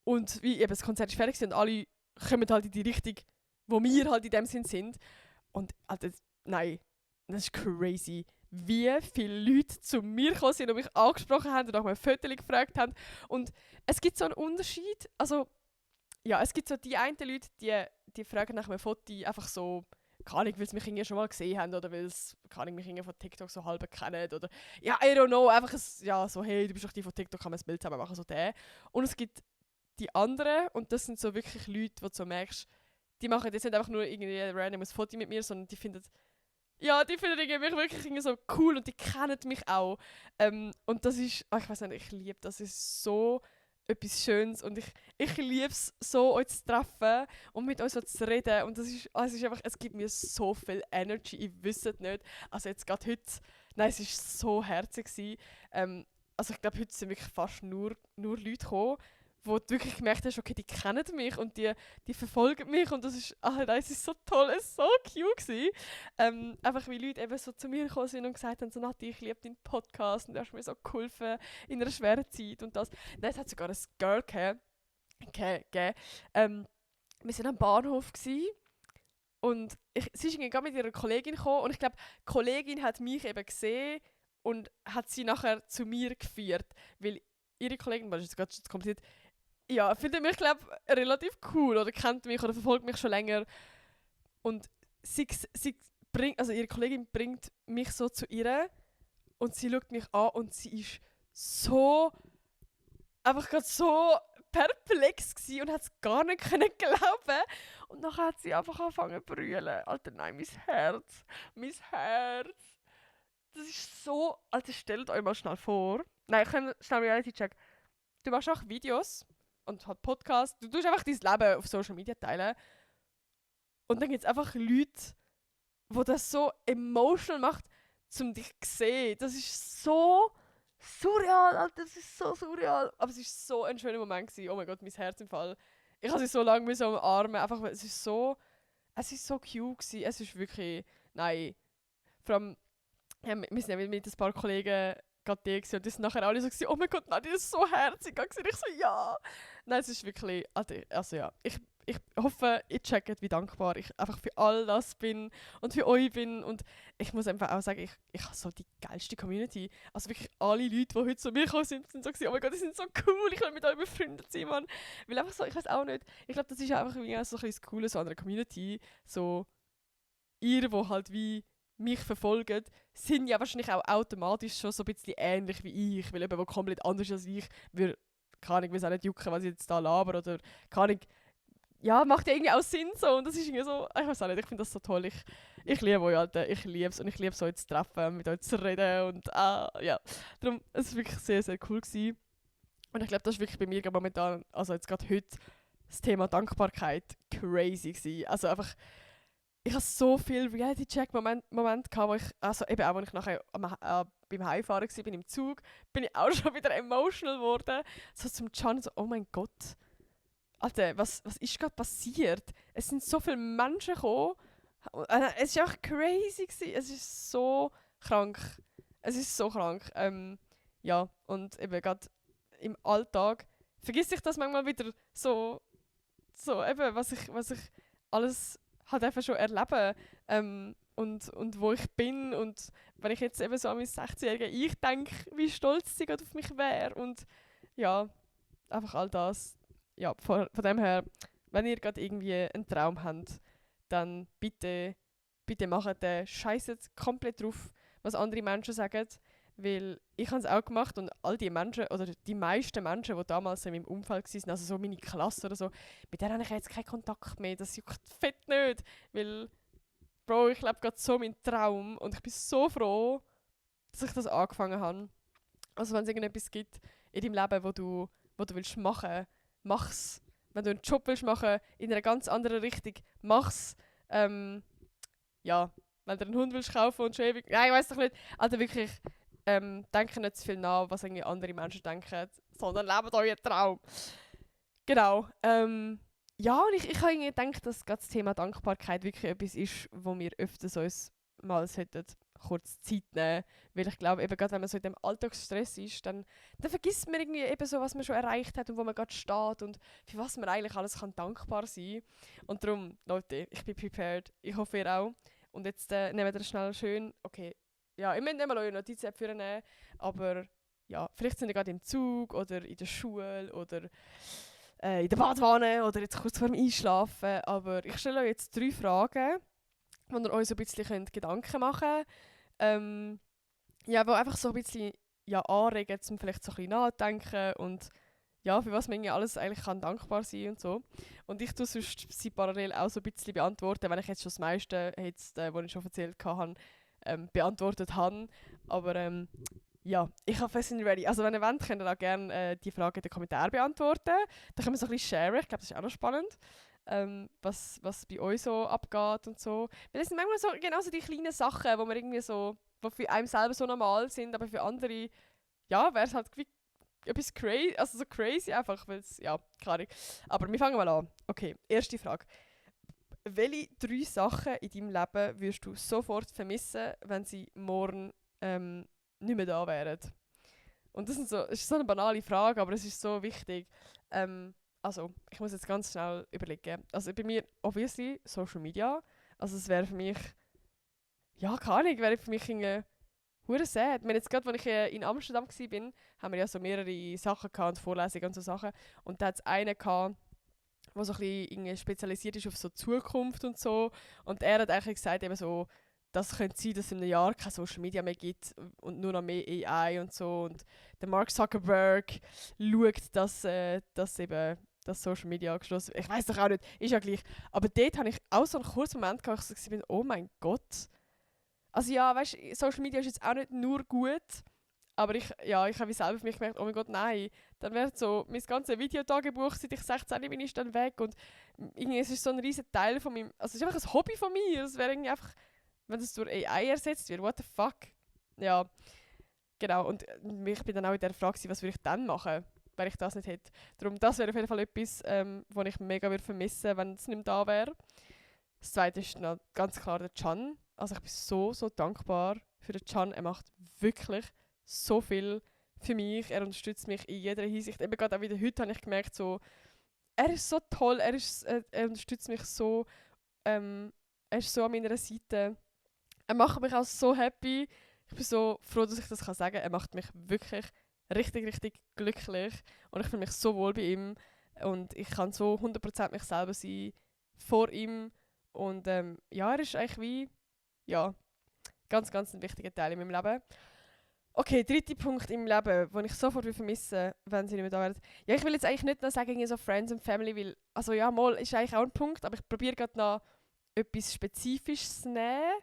S1: Und wie eben das Konzert ist fertig und alle kommen halt in die Richtung, wo wir halt in dem Sinn sind. Und Alter, nein, das ist crazy, wie viele Leute zu mir gekommen sind und mich angesprochen haben und nach meinem Foto gefragt haben. Und es gibt so einen Unterschied, also ja, es gibt so die einen Leute, die fragen nach meinem Foto einfach so, keine Ahnung, weil sie mich irgendwie schon mal gesehen haben oder weil sie mich irgendwie von TikTok so halb kennen oder ja, I don't know, einfach so, hey, du bist doch die von TikTok, kann man ein Bild zusammen machen, so der. Und es gibt die anderen, und das sind so wirklich Leute, wo du so merkst, die machen jetzt nicht einfach nur irgendwie ein randomes Foto mit mir, sondern die finden mich wirklich irgendwie so cool und die kennen mich auch. Und das ist, ich weiß nicht, ich liebe das, ist so etwas Schönes und ich liebe es so, euch zu treffen und mit euch so zu reden und es ist einfach, es gibt mir so viel Energy, ich wüsste nicht, also jetzt gerade heute, Nein, es war so herzig. Also ich glaube, heute sind wirklich fast nur Leute gekommen, wo du wirklich gemerkt hast, okay, die kennen mich und die verfolgen mich und das ist so toll, es war so cute gewesen. Einfach wie Leute eben so zu mir gekommen sind und gesagt haben, so Nati, ich liebe deinen Podcast und du hast mir so geholfen in einer schweren Zeit und das. Nein, es hat sogar ein Girl gegeben. Wir waren am Bahnhof gewesen, und sie ist irgendwie gerade mit ihrer Kollegin gekommen und ich glaube, die Kollegin hat mich eben gesehen und hat sie nachher zu mir geführt, weil ihre Kollegin, das ist jetzt gerade schon kompliziert, ja, findet mich, glaube ich, relativ cool oder kennt mich oder verfolgt mich schon länger. Und also ihre Kollegin bringt mich so zu ihr und sie schaut mich an und sie ist so, einfach gerade so perplex gsi und hat es gar nicht können glauben. Und nachher hat sie einfach angefangen zu brüllen. Alter, nein, mein Herz. Mein Herz. Das ist so... Alter, stellt euch mal schnell vor. Nein, ich kann schnell Reality-Check. Du machst auch Videos und halt Podcasts. Du tust einfach dein Leben auf Social Media teilen. Und dann gibt es einfach Leute, die das so emotional macht, um dich zu sehen. Das ist so surreal, Alter. Das ist so surreal. Aber es war so ein schöner Moment gewesen. Oh mein Gott, mein Herz im Fall. Ich habe sie so lange umarmen. Einfach, weil es ist so cute gewesen. Es ist wirklich... Nein. Vor allem, ja, wir sind ja mit ein paar Kollegen gerade die gewesen, und die sind nachher alle so gewesen, oh mein Gott, nein, die ist so herzig. Und ich so, ja. Nein, es ist wirklich... Also ja, ich hoffe, ihr checkt, wie dankbar ich einfach für all das bin und für euch bin. Und ich muss einfach auch sagen, ich habe so die geilste Community. Also wirklich alle Leute, die heute zu mir gekommen sind so gewesen, oh mein Gott, die sind so cool, ich will mit euch befreundet sein, Mann. Weil einfach so, ich weiß auch nicht, ich glaube, das ist einfach wie so ein bisschen das Coole so an einer Community. So, ihr, die halt wie mich verfolgen, sind ja wahrscheinlich auch automatisch schon so ein bisschen ähnlich wie ich, weil eben, wo komplett anders als ich, würde, keine Ahnung, auch nicht jucken, was ich jetzt da laber oder keine Ahnung, ja, macht ja irgendwie auch Sinn so. Und das ist irgendwie so, ich weiß auch nicht, ich finde das so toll. Ich liebe euch, Alter. Ich liebe es. Und ich liebe es, euch zu treffen, mit euch zu reden. Und ja. Darum, es war wirklich sehr, sehr cool gewesen. Und ich glaube, das ist wirklich bei mir momentan, also jetzt gerade heute, das Thema Dankbarkeit crazy gewesen. Also einfach, ich habe so viele Reality-Check-Momente gehabt, wo ich, also eben auch, als ich nachher beim Heimfahren war, bin im Zug, bin ich auch schon wieder emotional geworden. So zum Can, so, oh mein Gott. Alter, was ist gerade passiert? Es sind so viele Menschen gekommen. Es war einfach crazy gewesen. Es ist so krank. Es ist so krank. Ja, und eben gerade im Alltag vergisst ich das manchmal wieder so eben, was ich alles halt einfach schon erlebe. Und wo ich bin. Und wenn ich jetzt eben so an mein 16-jährige Ich denke, wie stolz sie gerade auf mich wäre. Und ja, einfach all das. Ja, von dem her, wenn ihr gerade irgendwie einen Traum habt, dann bitte macht den. Scheisset komplett drauf, was andere Menschen sagen. Weil ich habe es auch gemacht und all die Menschen, oder die meisten Menschen, die damals in meinem Umfeld waren, also so meine Klasse oder so, mit denen habe ich jetzt keinen Kontakt mehr. Das juckt fett nicht. Weil, Bro, ich lebe gerade so meinen Traum und ich bin so froh, dass ich das angefangen habe. Also wenn es irgendetwas gibt in deinem Leben, wo du willst machen, mach's. Wenn du einen Job willst machen, in einer ganz anderen Richtung, mach's. Ja, wenn du einen Hund willst kaufen und schon ewig... Nein, ich weiss doch nicht. Also wirklich, denke nicht zu viel nach, was irgendwie andere Menschen denken, sondern lebt euren Traum. Genau. Ja, und ich habe irgendwie gedacht, dass das Thema Dankbarkeit wirklich etwas ist, wo wir öfters uns mal kurz Zeit nehmen. Weil ich glaube, eben gerade wenn man so in dem Alltagsstress ist, dann vergisst man irgendwie eben so, was man schon erreicht hat und wo man gerade steht und für was man eigentlich alles kann dankbar sein kann. Und darum, Leute, ich bin prepared. Ich hoffe, ihr auch. Und jetzt nehmen wir schnell schön, okay, ja, ihr müsst nicht mal eure Notizen nehmen, aber ja, vielleicht sind ihr gerade im Zug oder in der Schule oder in der Badwanne oder jetzt kurz vor dem Einschlafen. Aber ich stelle euch jetzt 3 Fragen, wo ihr euch so ein bisschen Gedanken machen könnt. Ja, wo einfach so ein bisschen anregen, um vielleicht so ein bisschen nachzudenken und ja, für was man irgendwie alles eigentlich kann dankbar sein und so. Und ich tue sonst sie parallel auch so ein bisschen beantworten, wenn ich jetzt schon das meiste, was ich schon erzählt habe, beantwortet habe. Aber ja, ich hoffe, es sind ready. Also wenn ihr wollt, könnt ihr auch gerne die Frage in den Kommentaren beantworten. Dann können wir so ein bisschen sharen. Ich glaube, das ist auch noch spannend, was bei euch so abgeht und so. Weil es sind manchmal so genauso die kleinen Sachen, wo man irgendwie so, die für einen selber so normal sind, aber für andere, ja, wäre es halt wie etwas crazy, also so crazy einfach, weil es, ja, keine Ahnung. Aber wir fangen mal an. Okay, erste Frage. Welche 3 Sachen in deinem Leben würdest du sofort vermissen, wenn sie morgen nicht mehr da wären? Und das ist so eine banale Frage, aber es ist so wichtig. Also, ich muss jetzt ganz schnell überlegen. Also bei mir, obviously, Social Media. Also es wäre für mich, ja, keine Ahnung, wäre für mich irgendwie hure sad. Ich meine, jetzt gerade, als ich in Amsterdam war, haben wir ja so mehrere Sachen gehabt und Vorlesungen und so Sachen. Und da hat es einen gehabt, der so ein bisschen irgendwie spezialisiert ist auf so Zukunft und so. Und er hat eigentlich gesagt, eben so, das könnte sein, dass es in einem Jahr keine Social Media mehr gibt und nur noch mehr AI und so. Und der Mark Zuckerberg schaut, dass eben das Social Media geschlossen wird. Ich weiß doch auch nicht, ist ja gleich. Aber dort hatte ich auch so einen kurzen Moment gehabt, wo ich so bin, oh mein Gott. Also ja, weißt du, Social Media ist jetzt auch nicht nur gut, aber ich habe selber für mich gemerkt, oh mein Gott, nein. Dann wäre so, mein ganzes Videotagebuch, seit ich 16 bin, ist dann weg. Und irgendwie, es ist so ein riesen Teil von meinem, also es ist einfach ein Hobby von mir. Es wäre irgendwie einfach, wenn das durch AI ersetzt wird, what the fuck? Ja, genau. Und ich bin dann auch in der Frage, was würde ich dann machen, wenn ich das nicht hätte. Darum, das wäre auf jeden Fall etwas, was ich mega würde vermissen, wenn es nicht mehr da wäre. Das Zweite ist noch ganz klar der Can. Also ich bin so dankbar für den Can. Er macht wirklich so viel für mich. Er unterstützt mich in jeder Hinsicht. Eben gerade auch wieder heute habe ich gemerkt, so, er ist so toll, er unterstützt mich so, er ist so an meiner Seite. Er macht mich auch so happy. Ich bin so froh, dass ich das sagen kann. Er macht mich wirklich richtig glücklich. Und ich fühle mich so wohl bei ihm. Und ich kann so 100% mich selber sein vor ihm. Und ja, er ist eigentlich wie, ja, ganz ein wichtiger Teil in meinem Leben. Okay, dritter Punkt im Leben, den ich sofort vermissen wenn sie nicht mehr da wären. Ja, ich will jetzt eigentlich nicht noch sagen, irgendwie so Friends and Family, weil, also ja, mal ist eigentlich auch ein Punkt, aber ich probiere gerade noch etwas Spezifisches zu nehmen.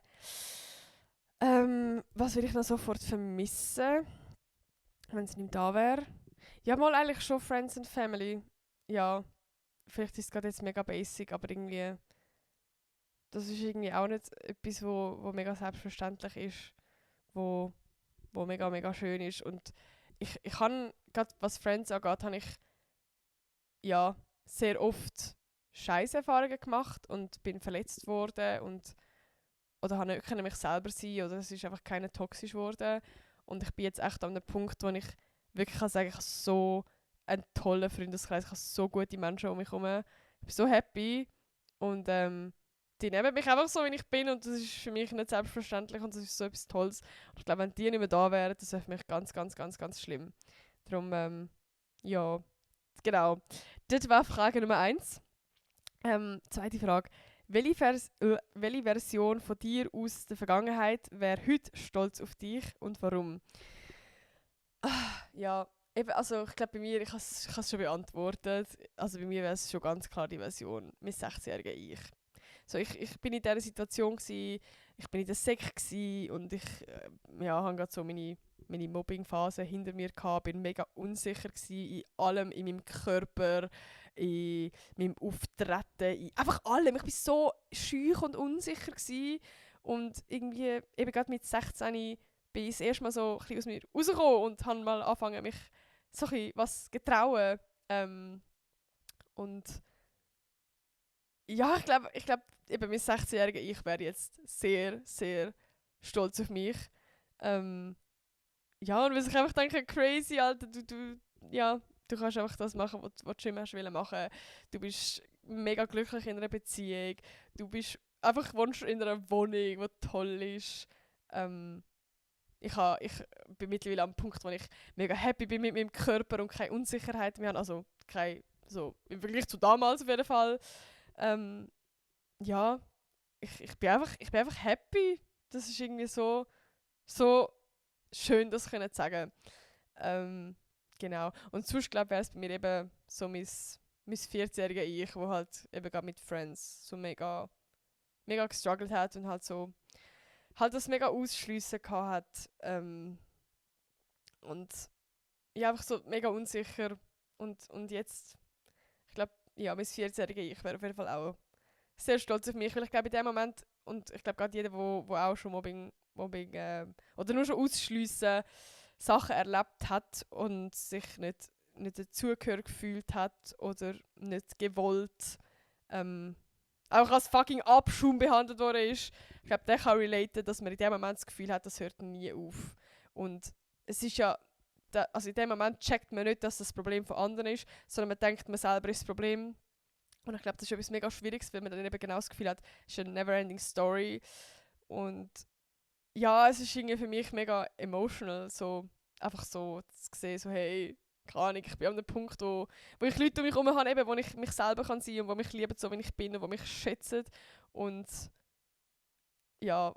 S1: Was will ich noch sofort vermissen, wenn sie nicht da wäre? Ja, mal eigentlich schon Friends and Family. Ja, vielleicht ist es gerade jetzt mega basic, aber irgendwie, das ist irgendwie auch nicht etwas, wo mega selbstverständlich ist, wo mega schön ist. Und ich habe, gerade was Friends angeht, habe ich ja sehr oft Scheißerfahrungen gemacht und bin verletzt worden und oder habe nicht können mich selber sein oder es ist einfach keine toxisch geworden. Und ich bin jetzt echt an einem Punkt, wo ich wirklich kann sagen, ich habe so einen tollen Freundeskreis, ich habe so gute Menschen um mich herum. Ich bin so happy und die nehmen mich einfach so, wie ich bin und das ist für mich nicht selbstverständlich und das ist so etwas Tolles. Und ich glaube, wenn die nicht mehr da wären, das wäre für mich ganz schlimm. Darum, ja, genau. Das war Frage Nummer 1. Zweite Frage. Welche Version von dir aus der Vergangenheit wäre heute stolz auf dich und warum? Ja, eben, also ich glaube bei mir, ich habe es schon beantwortet. Also bei mir wäre es schon ganz klar die Version, mein 16-jähriger Ich. So, ich bin in dieser Situation gsi, ich bin in der Sek gsi und ich ja, habe gerade so meine Mobbing-Phase hinter mir gehabt, bin mega unsicher gsi in allem, in meinem Körper, in meinem Auftreten, in einfach allem. Ich war so schüch und unsicher gsi und irgendwie, eben gerade mit 16 bin ich das erste Mal so ein bisschen aus mir rausgekommen und habe mal angefangen, mich so ein bisschen was getrauen. Und ja, ich glaube, eben mein 16-jähriger Ich wäre jetzt sehr stolz auf mich. Ja, und weil ich einfach denke, crazy, Alter, du kannst einfach das machen, was du immer machen wolltest. Du bist mega glücklich in einer Beziehung. Du bist einfach wohnst in einer Wohnung, die toll ist. Ich bin mittlerweile am Punkt, wo ich mega happy bin mit meinem Körper und keine Unsicherheit mehr habe. Also keine, so im Vergleich zu damals auf jeden Fall. Ja, ich bin einfach happy. Das ist irgendwie so schön, das können zu sagen. Genau. Und sonst glaube ich, wäre es bei mir eben so mein 14-jähriger Ich, wo halt eben gerade mit Friends so mega gestruggelt hat und halt so halt das mega ausschliessen hat. Und ja, einfach so mega unsicher. Und jetzt, ich glaube, ja, mein 14-jähriger Ich wäre auf jeden Fall auch sehr stolz auf mich, weil ich glaube in dem Moment, und ich glaube gerade jeder, wo auch schon Mobbing Mobbing oder nur schon ausschliessen, Sachen erlebt hat und sich nicht dazugehörig gefühlt hat oder nicht gewollt, auch als fucking Abschaum behandelt worden ist. Ich glaube, der kann relaten, dass man in dem Moment das Gefühl hat, das hört nie auf. Und es ist ja, also in dem Moment checkt man nicht, dass das Problem von anderen ist, sondern man denkt, man selber ist das Problem. Und ich glaube, das ist etwas mega Schwieriges, weil man dann eben genau das Gefühl hat, es ist eine never-ending Story. Und ja, es ist irgendwie für mich mega emotional, so einfach so zu sehen, so hey, keine Ahnung, ich bin an einem Punkt, wo ich Leute um mich herum habe, eben, wo ich mich selber kann sein und wo mich lieben, so wie ich bin und wo mich schätzen und ja,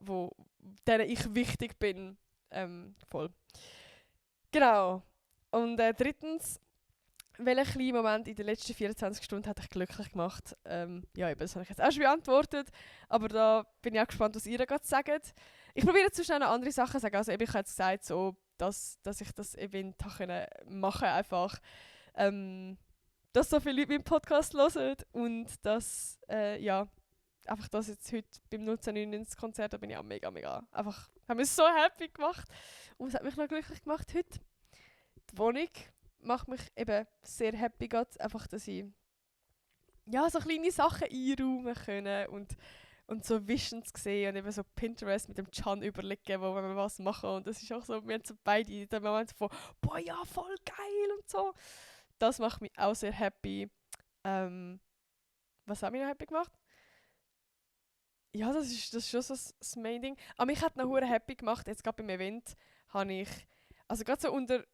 S1: denen ich wichtig bin. Voll. Genau. Und drittens, welcher kleine Moment in den letzten 24 Stunden hat dich glücklich gemacht? Ja, eben, das habe ich jetzt auch schon beantwortet, aber da bin ich auch gespannt, was ihr gerade sagt. Ich probiere jetzt schnell noch andere Sachen zu sagen. Also eben, ich habe jetzt gesagt, so, dass ich das Event machen konnte, einfach. Dass so viele Leute meinen Podcast hören und dass, ja, einfach das jetzt heute beim 1999 Konzert, da bin ich auch mega, einfach, haben wir so happy gemacht und es hat mich noch glücklich gemacht heute. Die Wohnung macht mich eben sehr happy gerade, einfach, dass ich ja, so kleine Sachen einräumen können und so Visions sehen und eben so Pinterest mit dem Can überlegen, wo wir was machen und das ist auch so, wir haben so beide in dem Moment von boah ja, voll geil und so. Das macht mich auch sehr happy. Was hat mich noch happy gemacht? Ja, das ist schon so das Main Ding. Aber mich hat noch hure happy gemacht, jetzt gerade beim Event habe ich, also gerade so unter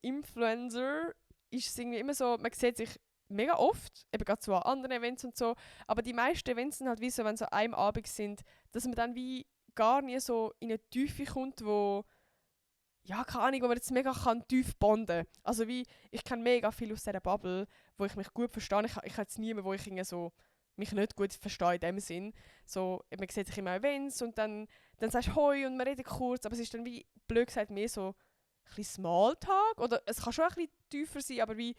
S1: Influencer ist es irgendwie immer so, man sieht sich mega oft, eben gerade so an anderen Events und so, aber die meisten Events sind halt wie so, wenn so einem Abend sind, dass man dann wie gar nie so in eine Tiefe kommt, wo, ja, keine Ahnung, wo man jetzt mega kann tief bonden. Also wie, ich kenne mega viel aus dieser Bubble, wo ich mich gut verstehe. Ich habe jetzt niemanden, wo ich irgendwie so mich nicht gut verstehe in dem Sinn. So, man sieht sich immer an Events und dann sagst du «Hoi» und man redet kurz, aber es ist dann wie, blöd gesagt, mehr so ein bisschen Smalltalk. Oder es kann schon ein bisschen tiefer sein, aber wie,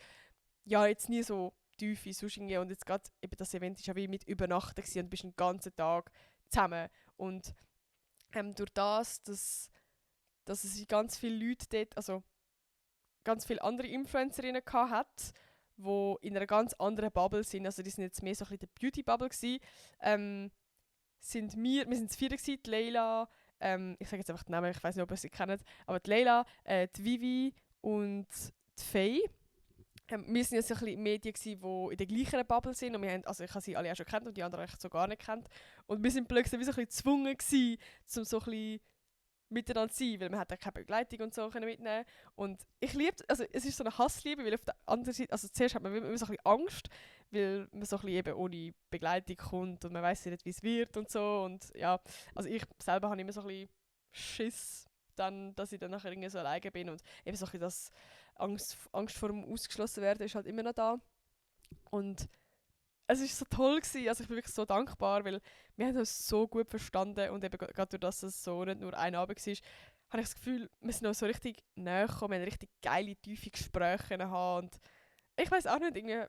S1: ja, jetzt nie so tief wie sonst irgendwie. Und jetzt gerade eben das Event war ja wie mit Übernachten gewesen und du bist den ganzen Tag zusammen. Und durch das, dass es ganz viele Leute dort, also ganz viele andere Influencerinnen hat, die in einer ganz anderen Bubble sind, also die sind jetzt mehr so ein bisschen die Beauty-Bubble gewesen, wir sind das vier gewesen, die Leila, ich sage jetzt einfach den Namen, ich weiß nicht, ob ihr sie kennt, aber die Leila, die Vivi und die Faye. Wir sind jetzt so ein bisschen Medien gewesen, die in der gleichen Bubble sind und wir haben, also ich habe sie alle auch schon kennt und die anderen so gar nicht kennt und wir sind plötzlich wie so ein bisschen gezwungen gewesen, um so ein bisschen miteinander zu sein, weil man hat ja keine Begleitung und so können mitnehmen. Und ich liebe, also es ist so eine Hassliebe, weil auf der anderen Seite, also zuerst hat man immer so ein bisschen Angst, weil man so ein bisschen eben ohne Begleitung kommt und man weiß nicht, wie es wird und so. Und ja, also ich selber habe immer so ein bisschen Schiss, dann, dass ich dann nachher irgendwie so alleine bin und eben so ein bisschen das Angst vor dem Ausgeschlossenwerden ist halt immer noch da. Und es war so toll gewesen, also ich bin wirklich so dankbar, weil wir haben uns so gut verstanden und eben gerade durch das es so nicht nur ein Abend war, habe ich das Gefühl, wir sind noch so richtig näher gekommen, wir haben richtig geile, tiefe Gespräche haben und ich weiß auch nicht, irgendwie,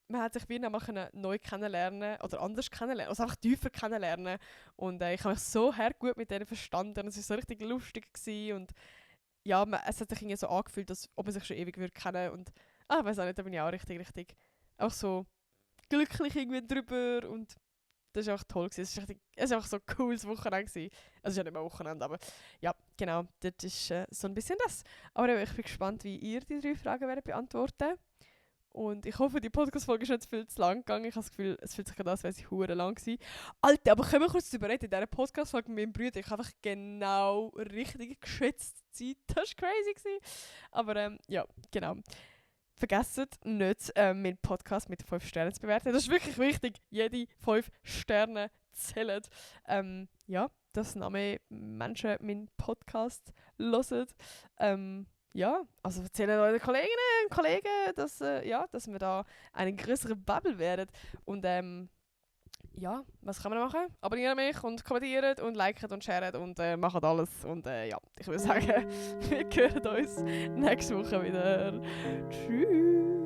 S1: man hat sich wie noch mal neu kennenlernen oder anders kennenlernen, also einfach tiefer kennenlernen und ich habe mich so gut mit denen verstanden und es war so richtig lustig gewesen und ja, es hat sich irgendwie so angefühlt, als ob man sich schon ewig würde kennen und ich weiß auch nicht, da bin ich auch richtig auch so glücklich irgendwie drüber und das war auch toll gewesen. Es war einfach so ein cooles Wochenende gewesen. Also es ist ja nicht mehr Wochenende, aber ja, genau, das ist so ein bisschen das. Aber ich bin gespannt, wie ihr die 3 Fragen werdet beantworten. Und ich hoffe, die Podcast-Folge ist nicht viel zu lang gegangen. Ich habe das Gefühl, es fühlt sich gerade an, als wäre sie hure lang gewesen. Alter, aber können wir kurz darüber reden? In dieser Podcast-Folge mit meinem Bruder, ich habe einfach genau richtig geschätzte Zeit. Das war crazy gewesen. Aber ja, genau. Vergesst nicht, meinen Podcast mit 5 Sternen zu bewerten. Das ist wirklich wichtig. Jede 5 Sterne zählen. Ja, dass noch mehr Menschen meinen Podcast hören. Ja, also erzählen euren Kolleginnen und Kollegen, dass wir da eine größere Bubble werden. Und ja, was kann man machen? Abonnieren mich und kommentieren und liken und sharen und machen alles. Und ja, ich würde sagen, wir hören uns nächste Woche wieder. Tschüss!